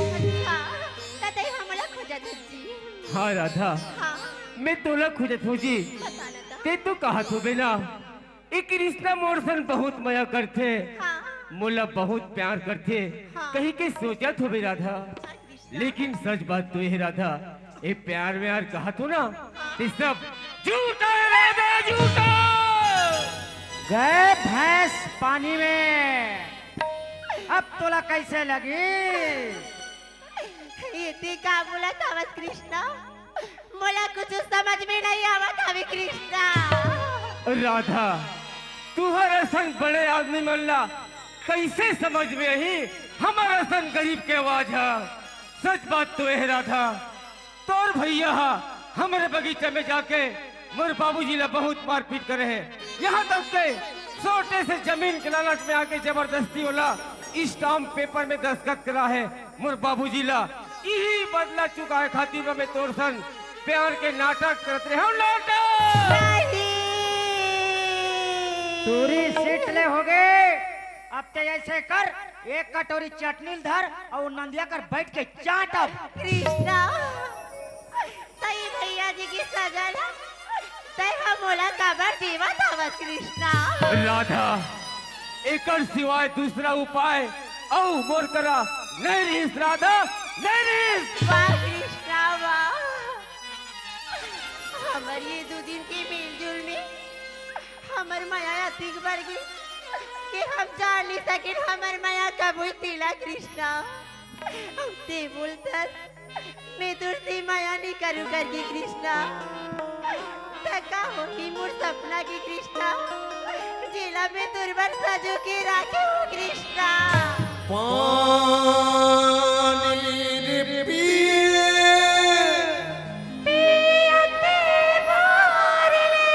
अच्छा, त तैं हमला खोजत हस जी? हाँ राधा, हाँ। मैं तोला खोजत हूँ जी। बता ना त। तैं तो कहत होबे ना, ए कृष्णा मोर सन बहुत मया करथे, हाँ। मोला बहुत प्यार करथे, हाँ। कहिके सोचत होबे राधा। हाँ, कृष्णा। लेकिन सच बात तो ये राधा, ए प्यार व्यार कहत हो ना, हाँ। ते सब झूठा है राधा, झूठा। गए भैंस पानी में, अब तोला कैसे लगी? ये ते का बोलत हवस कृष्णा? मोला कुछ समझ में नहीं आवत हवे कृष्णा। राधा, तुहर असन बड़े आदमी मन ला कैसे समझ में आही हमर असन गरीब के आवाज ह? सच बात तो ये राधा, तोर भैया ह हमरे बगीचा में जाके मोर बाबूजी ला बहुत मारपीट करे हे। यहाँ तक के छोटे से जमीन के लालच में आके जबरदस्ती ओला स्टाम्प पेपर में दस्तखत करा हे मोर बाबूजी ला। इही बदला चुकाए खातिर मैं तोर सन प्यार के नाटक करत रहे हूँ, नाटक। नहीं। तोरी सीट ले होगे। अब ते ऐसे कर, एक कटोरी चटनी ल धर अउ नंदिया कर बैठ के चाट अब। कृष्णा, तई भैया जी की सजा ला, तई हम मोला काबर देवत हवस कृष्णा? राधा, एकर सिवाय दूसरा उपाय अउ मोर करा नहीं रहिस राधा, नहीं रहिस। वाह कृष्णा, वाह। हमर ये दू दिन के मिलजुल में हमर मया अतिक बढ़ गे कि हम जान नहीं सकिन हमर मया कब होई तेला कृष्णा। ते बोलथस, मैं तोर से मया नहीं करूँ करके कृष्णा। त का होही मोर सपना के कृष्णा, जेला मैं तोर बर सजो के राखे हूँ कृष्णा। पानी रे पिए। पियत बार ले।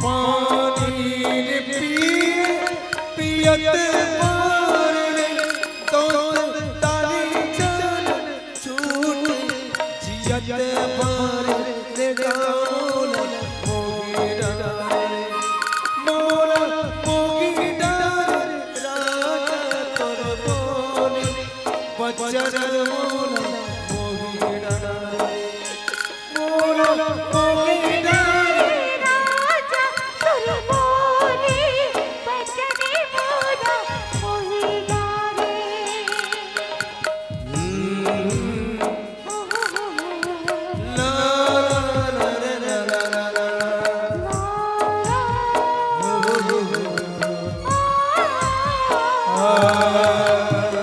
पानी रे पिए, पियत बार ले, दौलत ताली चल छूट जियत बार ले गावल मोगी डार, मोला मोगी डार, राजा तोर बोली बचन मोला मोगी डार, मोला मोगी डार। राजा तोर बोली बचन मोला मोगी डार।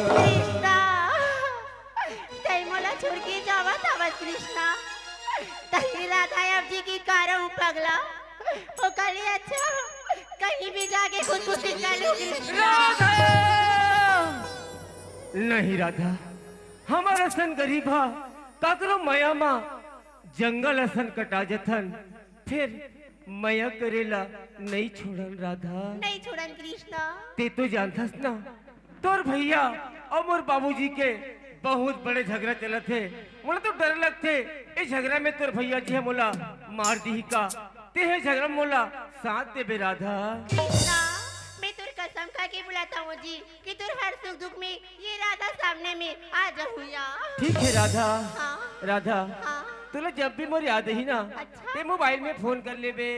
कृष्णा, तई मोला छोड़ के जावत हवस कृष्णा। तई राधा अब जी की कारहूँ पगला। ओकर ले अच्छा कहीं भी जाके खुदकुशी कर लूँ कृष्णा। राधा! नहीं राधा, हमर असन गरीब हा, काकरो मया मा जंगल असन कटा जथन, फिर मया करेला नहीं छोड़न राधा। नहीं छोड़न कृष्णा। ते तो जानथस ना, तोर भैया अउ मोर बाबूजी के बहुत बड़े झगरा चलत हे। मोला तो डर लगथे, ए झगरा में तोर भैया जी ह मोला मार दिही का। ते हे झगरा में मोला साथ देबे राधा। कृष्णा, मैं तोर कसम खा के बुलाता हूँ जी कि तोर हर सुख दुख में ये राधा सामने में आ जाऊँ या। ठीक है राधा। हाँ। राधा, हाँ। तोला जब भी मोर याद आही ना, अच्छा। ते मोबाइल में फोन कर लेबे।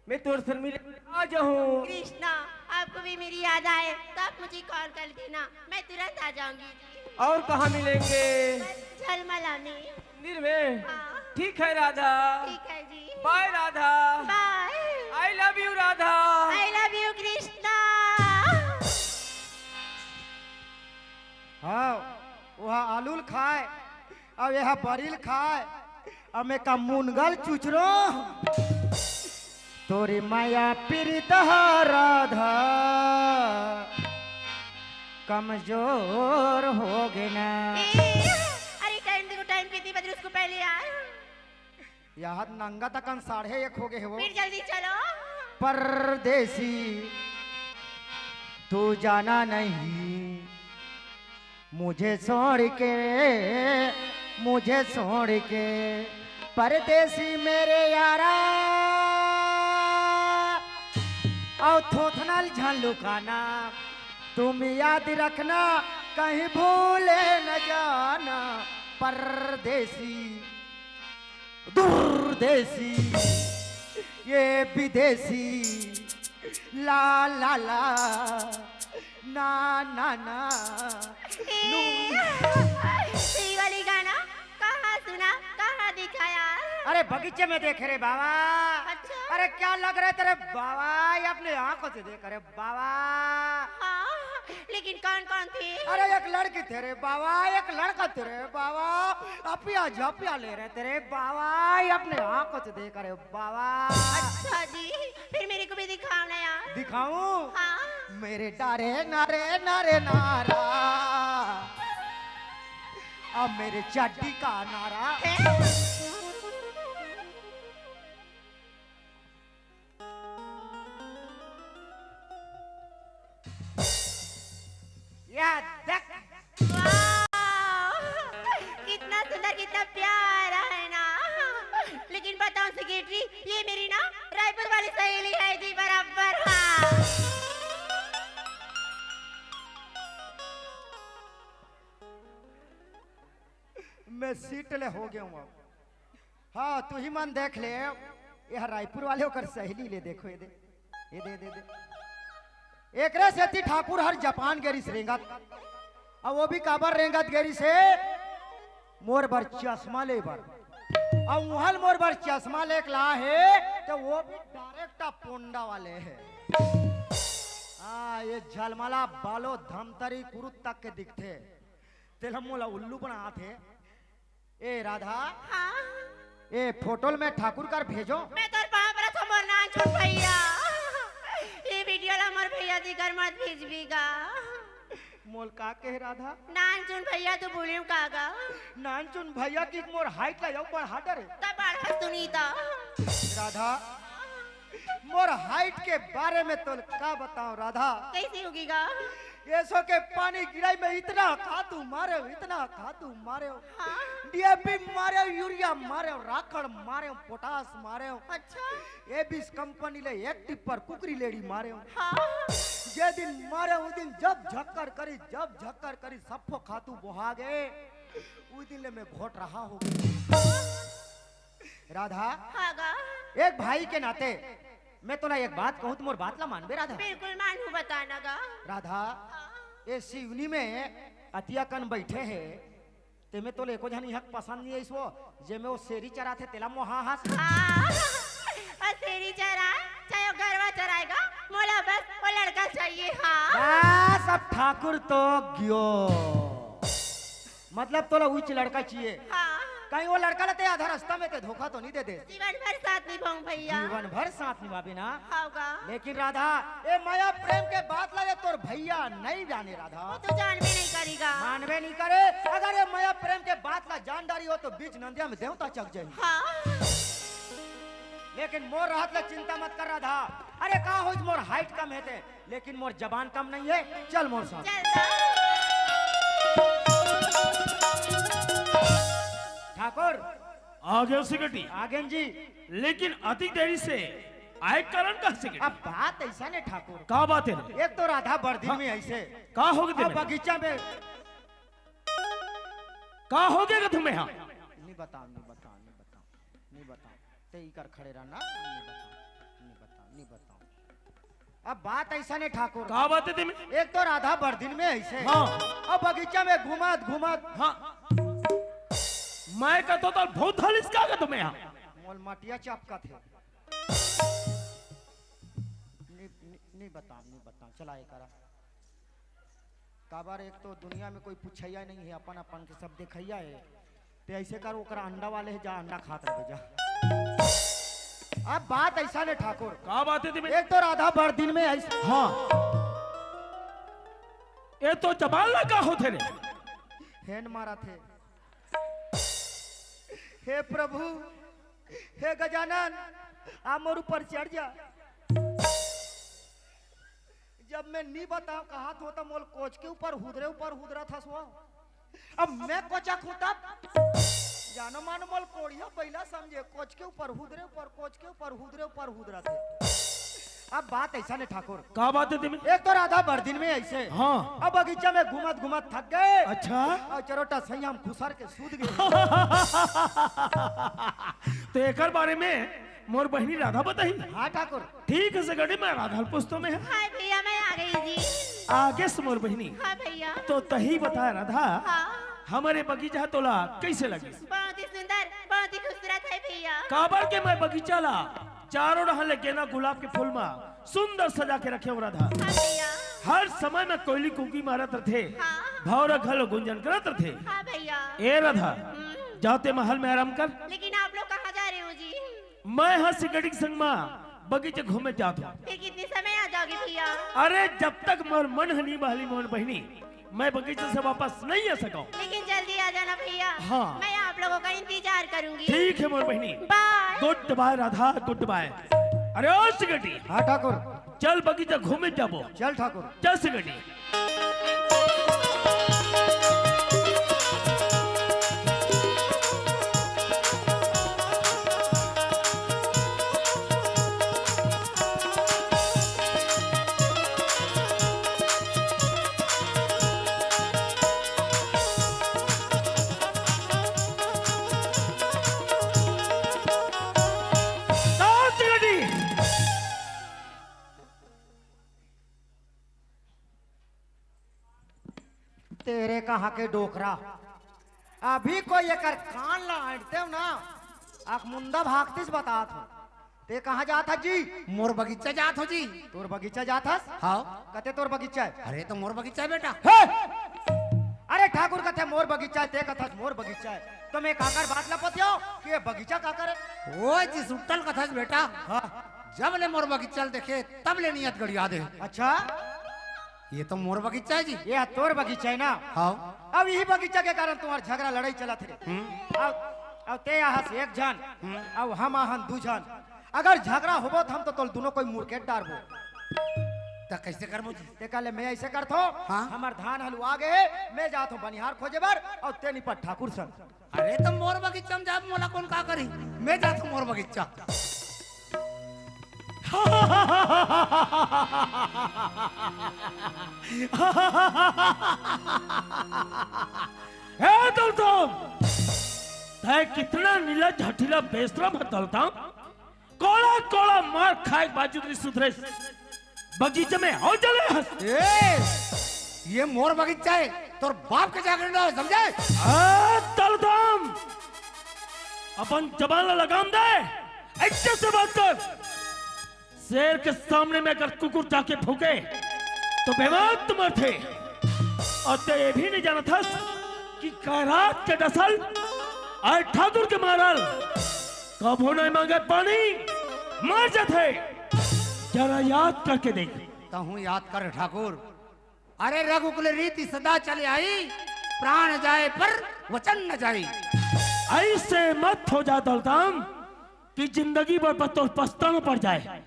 मैं तोर संग मिले आ जाऊं। कृष्णा, आपको भी मेरी याद आए तो आप मुझे कॉल कर देना, मैं तुरंत आ जाऊंगी जी। और कहाँ मिलेंगे? बस झलमला में। मंदिर में? हाँ। ठीक है राधा। ठीक है जी। बाय राधा। बाय। I love you Radha. I love you Krishna. हाँ, वह आलू ल खाए, अब यह बरी ल खाए, अब मैं का मुनगा ल चुचरो। तोरी माया पीरित ह राधा कमजोर हो गे ना। ए, अरे टाइम देखो, टाइम कितनी बज रही, उसको पहले यार। यार नंगा तकन साढ़े एक हो गए हे वो। फिर जल्दी चलो। परदेसी, तू जाना नहीं मुझे छोड़ के, मुझे छोड़ के, परदेसी मेरे यारा। अउ थोथना ल झन लुकाना, तुम याद रखना, कहीं भूले न जाना। परदेसी, दूरदेसी, ये विदेशी, ला ला ला, ना ना ना। ए, ये वाली गाना कहाँ सुना, कहाँ दिखाया? अरे बगीचे में देखे रे बाबा। अच्छा। अरे क्या लग रहे तेरे बाबा, ये अपने आंखों से देख रे बाबा। हाँ, लेकिन कौन कौन थी? अरे एक लड़की थे रे बाबा, एक लड़का थे रे बाबा, अपिया झपिया ले रहे थे रे बाबा, ये अपने आंखों से देख रे बाबा। अच्छा जी, फिर मेरे को भी दिखाओ ना यार। दिखाऊं? हाँ। मेरे डारे नारे नारे नारा, अब मेरे चड्डी का नारा। हैं? या देख। वाह! कितना सुंदर, कितना प्यारा है ना। लेकिन बताओ सेक्रेटरी, ये मेरी ना रायपुर वाली सहेली है जी, बराबर। हाँ। मैं सीट ले हो गया हूँ अब। हाँ, तू ही मन देख ले, यह रायपुर वाले ओकर सहेली ले, देखो, ये दे, ये दे, दे, दे। एकरे सेती ठाकुर हर जापान गेरिस रेंगत, अउ वो भी काबर रेंगत गेरिस हे, मोर बर चश्मा ले बर। अउ उहल मोर बर चश्मा लेके ला हे, तो वो भी डायरेक्ट पोंडा वाले हे। हाँ, ये झलमला बालो धमतरी कुरुत तक के दिखथे, तेला मोला उल्लू बनात हे। ए राधा, हाँ। ए फोटो ल मैं ठाकुर कर भेजो। मैं तोर पाँव परत हँव मोर नानचुन भैया, ये वीडियो ला मोर भैया जी कर मत भेजबी गा। मोल का कहे राधा? नानचुन भैया तू बोलियो का गा? नानचुन भैया की मोर हाइट ला अउ बढ़ा डरे। तब बढ़ा सुनीता। राधा, मोर हाइट के बारे में तोल का बताओ राधा? कैसी होगी गा? एसो के पानी गिराई में इतना खातू मारे हो, इतना खातू मारे हो। हाँ। डीएपी मारे हो, यूरिया मारे हो, राखड़ मारे हो, पोटास मारे हो। अच्छा। एबिस कंपनी ले एक टिप्पर कुकरी लेड़ी मारे हो। हाँ। जे दिन मारे हो, उ दिन जब झक्कर करी, जब झक्कर करी, सप्पो खातू बोहा गे, उ दिन ले मैं घोट रहा हो। राधा, हाँ गा। एक भाई के नाते मैं तोला एक बात कहूँ, त मोर बात ला मानबे राधा? बिल्कुल मानहूँ, बता ना गा। राधा, हाँ। ए सिवनी में अतिया कन बैठे हे, ते में तोला एको झन इहाँ के पसंद नहीं आइस वो, जे में वो सेरी चराथे तेला मोहा हस। हाँ, और सेरी चराए, चाहे वो गरवा चराए गा, मोला बस वो लड़का चाहिए, हाँ। बस अब ठाकुर तो गियो। मतलब तोला उइच लड़का चाहिए। हाँ। कहीं वो लड़का ला ते आधा रास्ता में ते धोखा तो नहीं दे दे? जीवन भर साथ निभाऊं भैया। जीवन भर साथ निभाबे ना? हाँ गा। लेकिन राधा, ए मया प्रेम के बात ला ये तोर भैया नहीं जाने राधा। वो तो जानबे नहीं करी गा। मानबे नहीं करे। अगर ये मया प्रेम के बात ला जान डारी हो तो बीच नंदिया में देवता चक जाही। हाँ। लेकिन मोर रहत ले चिंता मत कर राधा। अरे का होइस, मोर height कम हे ते, लेकिन मोर जबान कम नहीं हे। चल मोर साथ। चल तो। ठाकुर। आगे सिकटी। आगे जी। लेकिन अति देरी से आए कारण का सिकटी? अब बात ऐसा ने ठाकुर। का बात हे? एक तो राधा बरदिन हाँ। में ऐसे। का हो गए अब तेरे? बगीचा में। का हो गया तुम्हें यहाँ? नहीं बताओ, नहीं बताओ, नहीं बताओ, नहीं बताओ। ते इकर खड़े रहना, नहीं बताओ, नहीं बताओ, नहीं बताओ। अब बात ऐसा ने ठाकुर। का बात हे तेरे? एक तो राधा बरदिन में ऐसे। हाँ। अब बगीचा में घूमत, घूमत। हाँ। मैं कहता तो बहुत हाल इसका आगे तुम्हें यहाँ। मोल मटिया चपका थे। नहीं, नहीं, नहीं बताओ, नहीं बताओ, चला ये करा। काबर एक तो दुनिया में कोई पुछैया नहीं हे, अपन अपन के सब देखैया हे। ते ऐसे कर, ओकरा अंडा वाले हे, जा अंडा खात रहे जा। अब बात ऐसा ने ठाकुर। का बात हे तेरे? एक तो राधा बरदिन में ऐसे। हाँ। ये तो जबान ला का होथे रे? हेन मारा थे। हे प्रभु, हे गजानन, आप मोर ऊपर चढ़ जा। जब मैं नी बताओ कहा थो तो मोल कोच के ऊपर हुदरे ऊपर हुदरा था सो। अब मैं कोचा खूं तब जानो मानो मोल कोड़िया बैला समझे, कोच के ऊपर हुदरे ऊपर, कोच के ऊपर हुदरे ऊपर हुदरा थे। अब बात ऐसा ने ठाकुर। का बात हे तेरे? एक तो राधा बरदिन में ऐसे। हाँ। अब बगीचा में घूमत घूमत थक गए। अच्छा। और चरोटा सही हम खुसर के सूत गए। तो एकर बारे में मोर बहिनी राधा बताही। हाँ ठाकुर। ठीक हे सिकटी, मैं राधा ल पूछतो मैं। हाय भैया, मैं आ गई जी। आगे से मोर बहिनी। हाँ भैया। तो तही बता राधा, हाँ। हमरे बगीचा तोला कैसे लगिस? बहुत ही सुंदर, बहुत ही खूबसूरत हे भैया। काबर के मैं बगीचा ला चारों डहर ले गेंदा गुलाब के फूल मा सुंदर सजा के रखे हंव राधा। हाँ भैया। हर समय में कोयली कुकी मारत रथे, हाँ। भौंरा घलो गुंजन करत रथे। हाँ भैया। ए राधा, हम्म। जा ते महल में आराम कर। लेकिन आप लोग कहाँ जा रहे हो जी? मैं हा सिकटी के संग मा बगीचा घूमे जात हंव। फिर कितने समय आ जाओगे भैया? अरे जब तक मोर मन ह नी बहली मोर बहिनी, मैं बगीचा से वापस नहीं आ सकंव। लेकिन जल्दी आ जाना भैया। हाँ। मैं आप लोगों का इंतजार करूंगी। ठीक हे मोर बहिनी। Bye। Good bye Radha, good bye। अरे ओ सिकटी। हाँ ठाकुर। चल बगीचा घूमे जाबो। चल ठाकुर। चल सिकटी। तेरे कहाँ के डोकरा, अभी कोई एकर कान ला अंटतेव ना, आँख मुंदा भागतिस बतात हंव। ते कहाँ जात हस जी? मोर बगीचा जात हंव जी। तोर बगीचा जात हस? हाँ। कते तोर बगीचा हे? अरे तो मोर बगीचा हे बेटा। हे! अरे ठाकुर कथे मोर बगीचा हे, ते कथस मोर बगीचा हे। तो मैं काकर बात ला पतियाव कि ये बगीचा काकर हे? ओ जी सुट्टल कथस बेटा। हाँ। जब ले मोर बगीचा ल देखे, तब ले नियत गड़िया दे। अच्छा? ये तो मोर बगीचा हे जी। ये तोर बगीचा हे ना? हाँ। अब इही बगीचा के कारण तुम्हार झगरा लड़ाई चलत हे। हम्म। अब, अब ते आहस एक झन, हम्म। अब हम आहन दू झन। अगर झगरा होबो त हम तो तोल दुनों कोई मुड़केट डारबो। त कैसे करबो जी? ते कहले मैं ऐसे करथों, हाँ। हमर धान ह लुवा गे हे, मैं जाथों बनिहार खोजे बर, अउ ते निपट ठाकुर संग। अरे त मोर बगीचा में जाब, मोला कोन का करही? मैं जाथों मोर बगीचा। हे दलदम, तैं कितना नीला झठीला बेशरम हे दलदम। कोड़ा कोड़ा मार खाए के बावजूद नहीं सुधरे। बगीचे में हो चले हस। ए, ये मोर बगीचा हे, तोर बाप के जागरण हे, समझे? आ, दलदम, अपन जबान ला लगाम दे, इज्जत से बात कर। शेर के सामने में अगर कुकुर जाके भूके, तो बेमार तो मरथे। अउ ते ये भी नहीं जानत हस कि खैरात के नसल अउ ठाकुर के मारल कभू नहीं मांगे पानी, मर जाथे। जरा याद करके देख। तहूँ याद कर ठाकुर। अरे रघुकुल रीति सदा चले आई, प्राण जाए पर वचन न जाई। ऐसे मत हो जा दलदम, कि जिंदगी भर बस तोर पछताना पड़ जाए।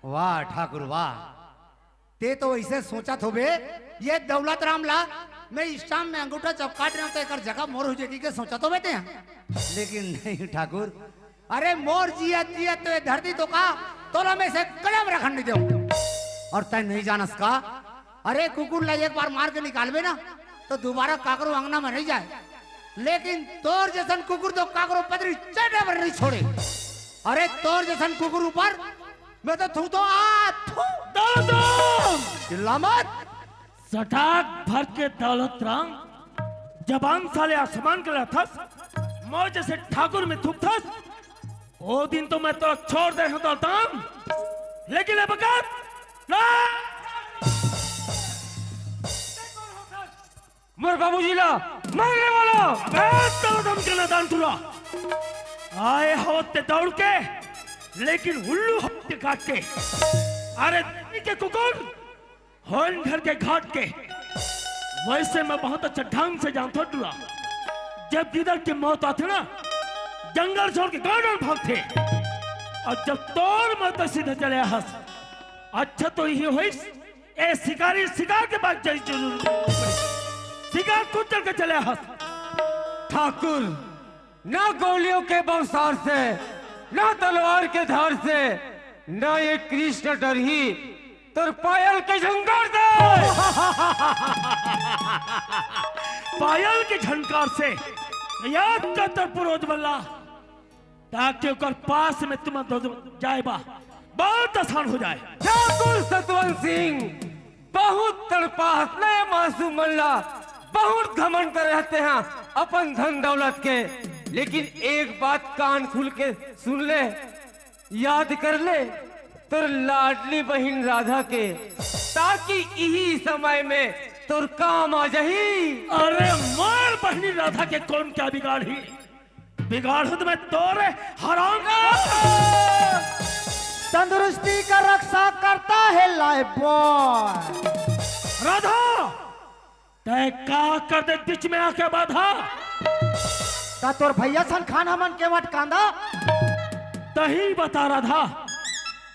वाह ठाकुर वाह, ते तो ऐसे सोचत होबे, ये दौलत राम ला मैं स्टाम्प में अंगूठा चपकात रहा हूँ तो एकर जगह मोर हो जाएगी के सोचत होबे ते? लेकिन नहीं ठाकुर, अरे मोर जियत जियत तो ये धरती तो का तोला में से कदम रखन नहीं देव। और तय नहीं जानस का, अरे कुकुर ला एक बार मार के निकालबे ना तो दोबारा काकरो अंगना में नहीं जाए, लेकिन तोर जैसन कुकुर तो काकरो पतरी चटे पर नहीं छोड़े। अरे तोर जैसन कुकुर ऊपर मैं तो थू तो आ थू। दौलत राम! चिल्ला मत। सटाक भर के दौलत राम, जबान साले आसमान के लाथस, मोर जैसे ठाकुर में थूकथस, ओ दिन तो मैं तो छोड़ दे हूँ दौलत राम, लेकिन अब बात ना। मोर बाबूजी ला मारने वाला। अबे दौलत राम के नादान टूरा, आए हो ते दौड़ के, लेकिन उल्लू हो ते काट के। अरे के कुकुर, होन घर के घाट के। वैसे मैं बहुत अच्छा ढंग से जानता हूँ टूरा, जब गिदड़ के मौत आथे ना, जंगल छोड़ के गांव भागथे, और जब तोर मौत सीधे चले हस, अच्छा तो यही होइस, ए शिकारी शिकार के पास जाई जरूर। शिकार खुद चल के चले हस। ठाकुर, ना गोलियों के बौसार से, ना तलवार के धार से, ना ये कृष्ण डरही तोर पायल के झंकार से। पायल के झंकार से याद कर तोर पुरोज बल्ला। ताकि ओकर पास में तुम दो जाए बा, बहुत आसान हो जाए। ठाकुर सतवंत सिंह, बहुत तड़पाहस ना ये मासूम मन ला, बहुत घमंड कर रहते हैं अपन धन दौलत के, लेकिन एक बात कान खुल के सुन ले, याद कर ले तोर लाडली बहिन राधा के, ताकि इही समय में तोर काम आ जाही। अरे मोर बहिनी राधा के कौन क्या बिगाड़ ही? बिगाड़ हूं तो मैं तोरे हराम। तंदुरुस्ती का रक्षा करता है लाइफ बॉय। राधा, तय का कर दे बीच में आके बाधा? ता तोर भैया सन खान हमन के मट कांदा। तही बता राधा,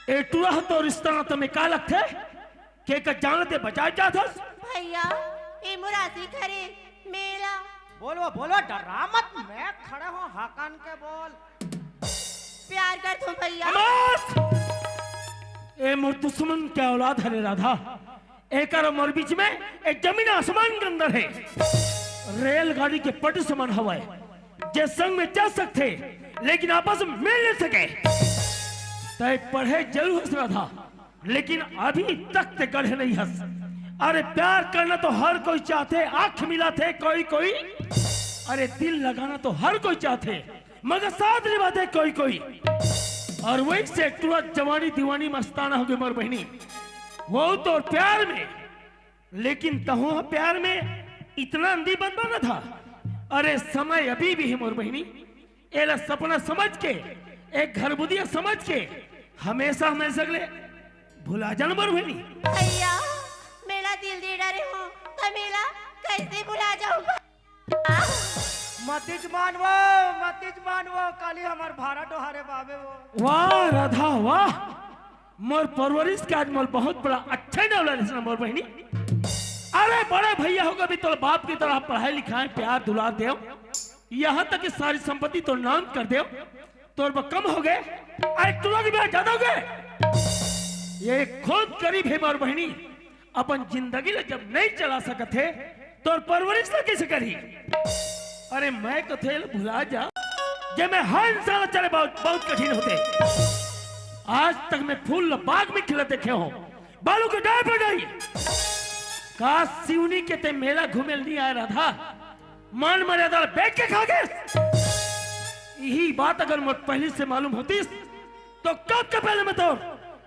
ए टुरा तो रिश्ता नाता में का लगथे? के का जान दे बचाए जाथस? भैया, ए मुरासी घरे मेला। बोलवा, बोलवा, डरा मत, मैं खड़ा हूँ, हाकान के बोल। प्यार कर तू भैया। बस! ए मोर दुश्मन के औलाद हरे राधा। एकर मोर बीच में एक जमीन आसमान के अंदर है। रेलगाड़ी के पटरी समान हवाए, जे संग में चल सकथे, लेकिन आपस में मिल नहीं सके। तय पढ़े जरूर हस राधा, लेकिन अभी तक ते गढ़े नहीं हस। अरे प्यार करना तो हर कोई चाहथे, आंख मिलाथे कोई कोई, अरे दिल लगाना तो हर कोई चाहथे, मगर साथ निभाथे कोई कोई। और वही से तुरंत जवानी दीवानी मस्ताना हो गई मोर बहिनी। वो तो प्यार में, लेकिन तहु प्यार में इतना अंधी बन बना था। अरे समय अभी भी है मोर बहिनी, एला सपना समझ के, एक घर बुदिया समझ के हमेशा हमेशा के लिए भुला जान मोर बहिनी। भैया, मेला दिल दे डरे हो, तो मेला कैसे भुला जाऊंगा? मतिच मानवो, मतिच मानवो, काली हमार भारा डोहारे बाबे वो। वाह राधा वाह, मोर परवरिश के आज मोर बहुत बड़ा अच्छा नाम ला रिसना मोर बहिनी। अरे बड़े भैया होगे भी तोर बाप की तरह पढ़ाई लिखाए, प्यार दुलार देव, यहाँ तक कि सारी संपत्ति तोर नाम कर देव, तोर बर कम हो गए, अरे तुरंत भी ज्यादा हो गए। ये खुद गरीब है मोर बहिनी, अपन जिंदगी ला जब नहीं चला सकत हे, तोर परवरिश ला कैसे करही? अरे मैं कथे ल भुला जा, जे मैं हर इंसान ला चले बहुत, बहुत कठिन होथे। आज तक मैं फूल ला बाग में खिला देखे हो, बालू के डाल पर नहीं। का सिवनी के ते मेला घूमे ल नहीं आए राधा? मान मर्यादा ला बेच के खा गेस। यही बात अगर मोर पहली से मालूम होतीस, तो कब के पहले मैं तो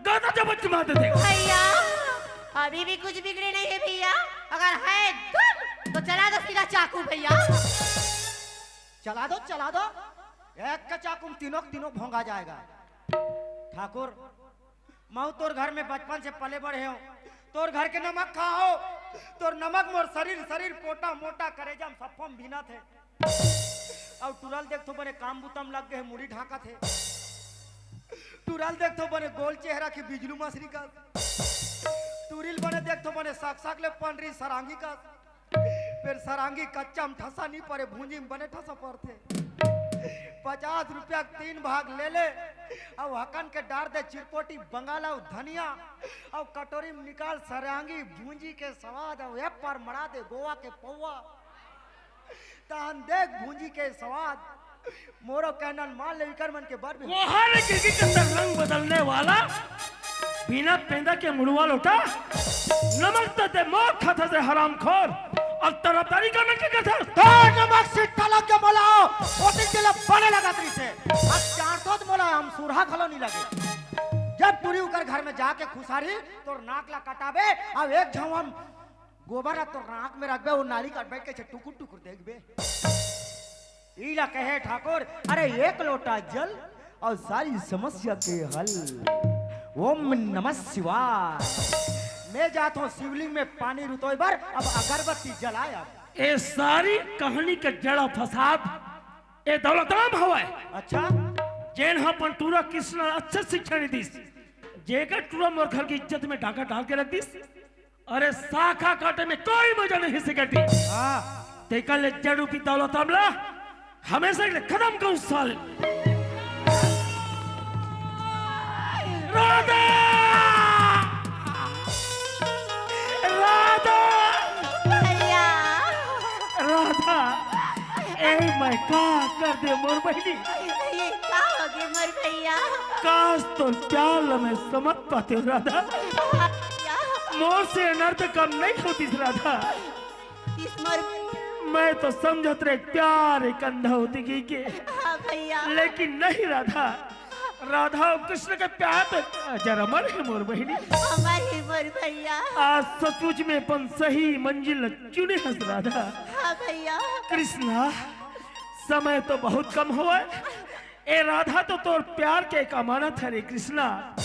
गर्दन जबत के मार देते। भैया, अभी भी कुछ बिगड़े नहीं है भैया, अगर है दुख तो चला दो सीधा चाकू भैया। चला दो, चला दो, एक के चाकू में तीनों के तीनों भोंगा जाएगा। ठाकुर, मैं तोर घर में बचपन से पले बड़े हो, तोर घर के नमक खाओ, तोर नमक मोर शरीर, शरीर पोटा मोटा, करेजा में सफम भीना थे। अउ टुरा ल देखथो बने काम बुता म लग गे हे, मुड़ी ढांकत हे। टुरा ल देखथों बने गोल चेहरा के बिजलू मछरी कस। टुरी ल बने देखथों बने साक साक ले पंडरी सरांगी कस। फेर सरांगी कच्चा म ठसा नी परे, भूंजी म बने ठसा परथे। पचास रुपया के तीन भाग ले ले, अउ हकन के डार दे चिरपोटी बंगाल अउ धनिया, अउ कटोरी म निकाल सरांगी भूंजी के सवाद, अउ ए पार मड़ा दे गोवा के पौवा। तहन देख भूंजी के सवाद। मोरो कहना ल मान ले, इकर मन के बर भी। कोहरे गिरगी के तर रंग बदलने वाला, बिना पेंदा के मुड़वा लोटा, नमक त दे मोर खाता से हरामखोर, अब तरफदारी करने के कथा। तोर नमक से तलक के मोला, ओती के ले बने लगत रहिसे। अब चार सौ त मोला हम सुरहा घलो नी लगे। जब टुरी उकर घर में जाके खुसारी, तोर नाक ला कटाबे, अब एक झौं हम गोबर ला तोर नाक में रखबे, वो नाली कटबे, कैसे टुकुर टुकुर देखबे। इला कहे ठाकुर, अरे एक लोटा जल अउ सारी समस्या के हल। ओम नमः शिवाय। मैं जात हों शिवलिंग में पानी रुतोय बर, अब अगरबत्ती जलाय अब। ए सारी कहानी के जड़ अउ फसाद ए दौलतराम हवय। अच्छा? जेन ह अपन टूरा कृष्णा ला अच्छा शिक्षा नइ दिस, जेकर टूरा मोर घर के इज्जत में डाका डाल के रख दिस। अरे, शाखा काटे में कोई मजा नहीं सिकटी। हाँ। तेकर ले जड़ रूपी दौलतराम ला हमेशा के लिए खत्म करूं साले। राधा! राधा! भैया! राधा! ए, मैं का कर दे मोर बहिनी? ये का हो गे मोर भैया? काश तोर प्यार ल मैं समझ पाते हो राधा। भैया! मोर से अनर्थ कम नहीं होतिस राधा। इस मोर मैं तो समझत रहे प्यार एक अंधा होती गई के। हाँ भैया। लेकिन नहीं राधा, राधा अउ कृष्ण के प्यार तो अजर अमर हे मोर बहिनी। अमर हे मोर भैया। आज सचमुच में अपन सही मंजिल ल चुने हस राधा। हाँ भैया। कृष्णा, समय तो बहुत कम हवय। ए राधा तो तोर प्यार के एक अमानत हरे कृष्णा।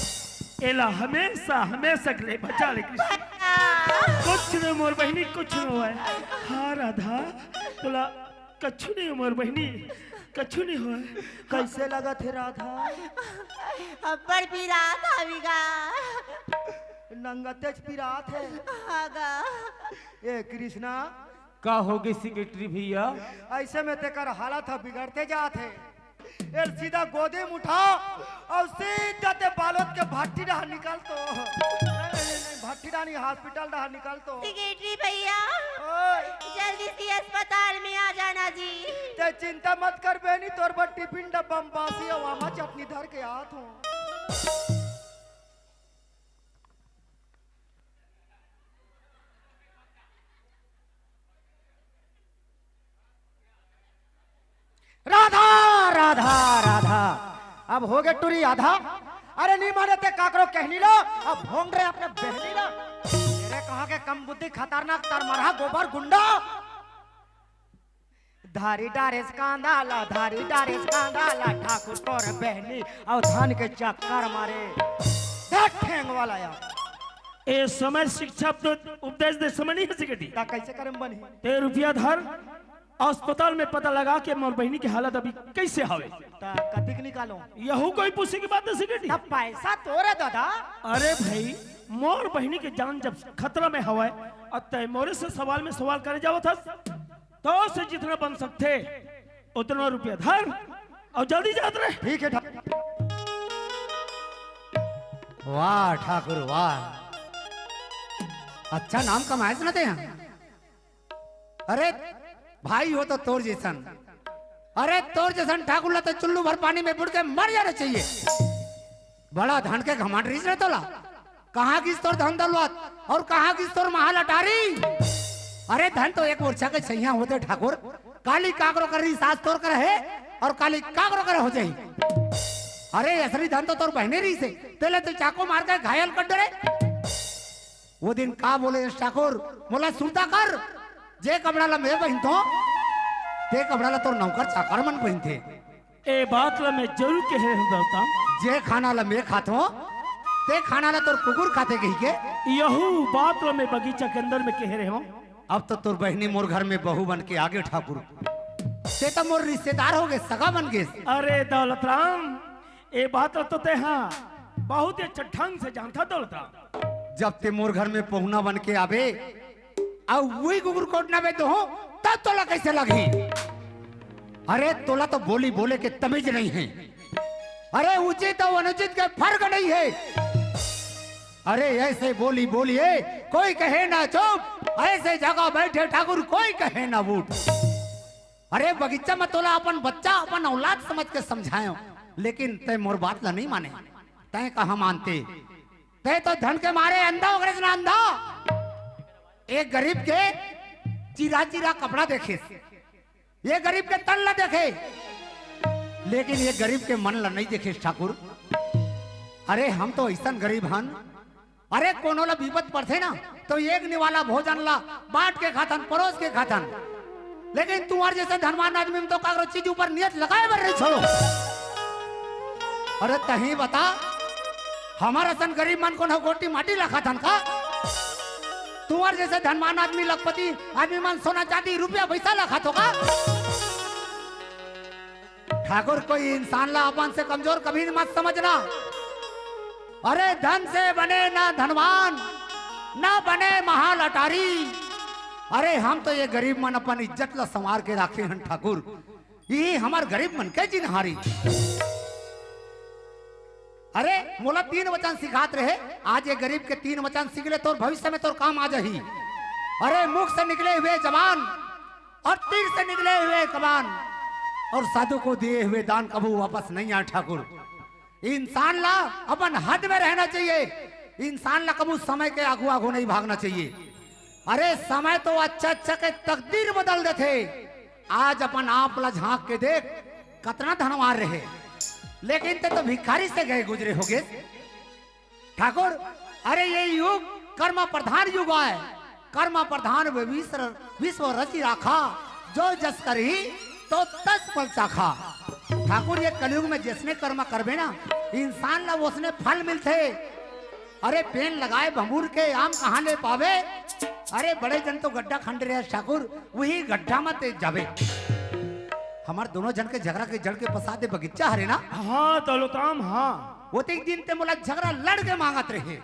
एला हमेशा, हमेशा के लिए बचा ले कृष्णा। भैया। कुछ नहीं मोर बहिनी, कुछ नहीं होय। हाँ राधा, तोला कछु नहीं हो मोर बहिनी, कछु नहीं होय। कैसे लगत हे राधा? अब्बड़ पिरात हवे गा। नंगतेच पिरात हे। हाँ गा। ए कृष्णा। का हो गे सेक्रेटरी भैया? ऐसे में तेकर हालत ह बिगड़ते जात हे। एल सीधा गोदी में उठा अउ सीधा ते बालोद के भट्टी डहर निकल तो। नहीं, नहीं, नहीं, भट्टी डहर नहीं, हॉस्पिटल डहर निकल तो। सेक्रेटरी भैया, ओए। जल्दी से अस्पताल में आ जाना जी। ते चिंता मत कर बहिनी, तोर बर टिफिन डब्बा में बासी अउ आमा चटनी धर के आत हों। राधा, राधा, राधा। अब हो गे टुरी आधा। अरे नी माने ते काकरो कहनी ला, अब भोंग रे अपने बहनी ला। तेरे कहाँ के कम बुद्धि खतरनाक तरमरहा गोबर गुंडा। धारी डारेस कांदा ला, धारी डारेस कांदा ला, ठाकुर तोर बहनी अउ धान के चक्कर मारे। धत ठेंग वाला यार। ए समय शिक्षा उपदे-, उपदेश दे समय नहीं हे सेक्रेटरी। ता कैसे करे में बनही? ते रुपया धर, अस्पताल में पता लगा के मोर बहिनी के हालत अभी कैसे हवे। ता कतिक निकालो? यहू कोई पूछे के बात नहीं सेक्रेटरी। ता पैसा तोरे दादा। अरे भाई, मोर बहिनी के जान जब खतरा में हवय, अउ तय मोरे से सवाल में सवाल करे जावत हस, तो से जितना बन सकथे उतना रुपया धर अउ जल्दी जात रहे। ठीक है ठाकुर। वाह ठाकुर वाह, अच्छा नाम कमाएस ना ते। अरे भाई हो तो तोर जैसन, अरे तोर जैसन ठाकुर ला तो चुल्लू भर पानी में बुड़ के मर जाना चाहिए। बड़ा धन के घमंड रहिस रे तोला। कहाँ गिस तोर धन दौलत अउ कहाँ गिस तोर महल अटारी? अरे धन तो एक मोर्चा के छैया होथे ठाकुर, काली काकरो कर रही सास तोर कर हे अउ काली काकरो कर हो जाही। अरे असली धन तो तोर बहिनी रहिसे, तेला तो चाकू मार के घायल कर डरे। वो दिन का बोले ठाकुर, मोला सुरता कर, जे कपड़ा ला मैं पहिनथों, ते कपड़ा ला तोर नौकर चाकर मन पहिनथे। ए बात ला मैं जरूर कहे हूँ दौलतराम। जे खाना ला मैं खाथों, ते खाना ला तोर कुकुर खाथे कही के। यहू बात ला मैं बगीचा के अंदर में कहे रहे हूँ। अब तो तोर बहिनी मोर घर में बहू बन के आगे ठाकुर। ते तो मोर रिश्तेदार हो गे, सगा बन गे। अरे दौलतराम, ए बात ल तो तैं हा बहुत ही अच्छा ढंग से जानथा दौलतराम। जब तैं मोर घर में पहुना बन के आबे, अउ वही कुकुर कोटना में तो हो, तब तोला कैसे लगही? अरे, तोला तो बोली बोले के तमीज नहीं है। अरे, उचित अउ अनुचित के फर्क नहीं है। अरे, ऐसे बोली बोलिए, कोई कहे ना चुप, ऐसे जगह बैठे ठाकुर, कोई कहे ना उठ। अरे, बगीचा में तोला अपन बच्चा, अपन औलाद समझ के समझायो, लेकिन तैं मोर बात ला नहीं माने। तैं कहाँ मानते? तैं तो धन के मारे अंधा हो गए ना, अंधा। एक गरीब के चिरा चिरा कपड़ा देखे, ये गरीब के तन ला देखे, लेकिन ये गरीब के मन ला नहीं देखे ठाकुर। अरे, हम तो ऐसन गरीब हन, अरे, कोनो ला बिपत पड़थे ना, तो एक निवाला भोजन ला बांट के खाथन, परोस के खाथन। लेकिन तुम्हार जैसे धनवान आदमी में तो काकरो चीज ऊपर नियत लगाए बर नहीं छोड़ो। अरे, तहीं बता, हमर असन गरीब मन कोनो गोटी माटी ला खाथन का? तुम्हार जैसे धनवान आदमी, लखपति आदमी मन सोना चांदी रुपया पैसा ला खाथो का? ठाकुर, कोई इंसान ला अपन से कमजोर कभी मत समझना। अरे, धन से बने ना धनवान, ना बने महाल अटारी। अरे, हम तो ये गरीब मन अपन इज्जत ला संवार के राखे हन ठाकुर, ये हमर गरीब मन के जिनहारी। अरे, मोला तीन वचन सिखात रहे, आज ये गरीब के तीन वचन सीख ले, तोर भविष्य में तोर काम आ जाही। अरे, मुख से निकले हुए जबान और तीर से निकले हुए कमान और साधु को दिए हुए दान कभू वापस नहीं आए ठाकुर। इंसान ला अपन हद में रहना चाहिए, इंसान ला कभू समय के आगू आगू नहीं भागना चाहिए। अरे, समय तो अच्छा अच्छा के तकदीर बदल देथे। आज अपन आप ला झांक के देख, कतना धनवान रहे, लेकिन तैं तो भिखारी से गए गुजरे होगे। ठाकुर, अरे ये युग कर्म प्रधान युग आय, कर्म प्रधान वे विश्व, विश्व रचि राखा, जो जस करही तो तस फल चाखा। ठाकुर, ये कलयुग में जैसने कर्म करबे ना, इंसान ला वैसने फल मिलथे। अरे पेड़ लगाए भंगुर के आम कहाँ ले पावे? अरे बड़े जन तो गड्ढा खंड रहे ठाकुर, वही गड्ढा में तैं जाबे। हमर दोनों जन के झगड़ा के जड़ के पसाद बगीचा हरे ना। हाँ दौलतराम, हाँ। वो तो एक दिन तैं मोला झगड़ा लड़ के मांगत रहे,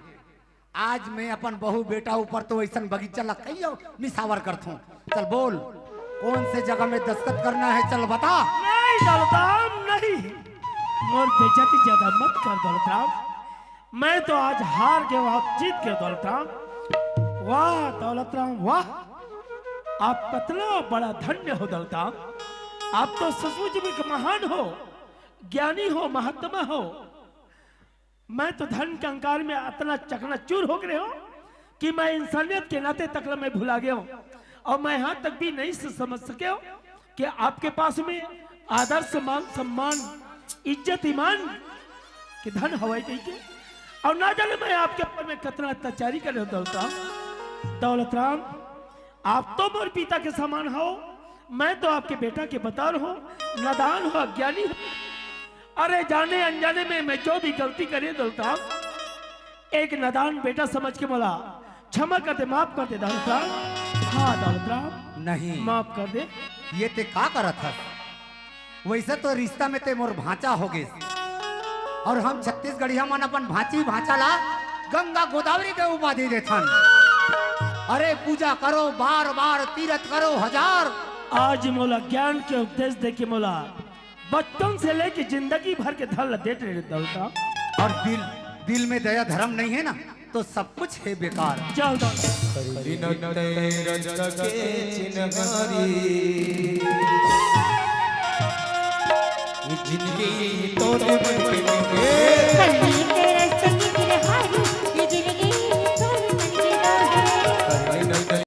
आज मैं अपन बहू बेटा ऊपर तो ऐसन बगीचा ला कहियो निसावर करथों। चल बोल, कौन से जगह में दस्तखत करना है, चल बता। नहीं दौलतराम, नहीं, मोर बेइज्जती ज्यादा मत कर दौलतराम। मैं तो आज हार गयो, आप जीत गए दौलतराम। वाह दौलतराम, वाह, आप कतना बड़ा धन्य हो दौलतराम। आप तो सचमुच में एक महान हो, ज्ञानी हो, महात्मा हो। मैं तो धन के अहंकार में अतना चकनाचूर हो गए हो कि मैं इंसानियत के नाते तक ला मैं भुला गया हूँ। और मैं यहाँ तक भी नहीं स-, समझ सके हो कि आपके पास में आदर, सम्मान, सम्मान, इज्जत, ईमान के धन हवाई कही के, और ना जाने मैं आपके ऊपर में कितना अत्याचारी कर रहा हूँ दौलतराम। दौलतराम, आप तो मोर पिता के समान हो, मैं तो आपके बेटा के बता रहा हूँ, नादान हो, अज्ञानी हो। अरे जाने अनजाने में मैं जो भी गलती करे दौलतराम, एक नादान बेटा समझ के मोला क्षमा कर दे, माफ कर दे दौलतराम। हाँ दौलतराम, नहीं। माफ कर दे। ये तैं का करत हस? वैसे तो रिश्ता में तैं मोर भांचा हो गिस, और हम छत्तीसगढ़िया मन अपन भांची भांचा ला गंगा गोदावरी के उपाधि देथन। अरे पूजा करो बार बार, तीरथ करो हजार। आज मोला ज्ञान के उपदेश दे के मोला बचपन से लेके जिंदगी भर के धन ला देत रहे दौलतराम। और दिल, दिल में दया धर्म नहीं है ना, तो सब कुछ है बेकार। चल दौलतराम। करिन तैं रक्त के चिन्हारी। ये जिंदगी तो निमन के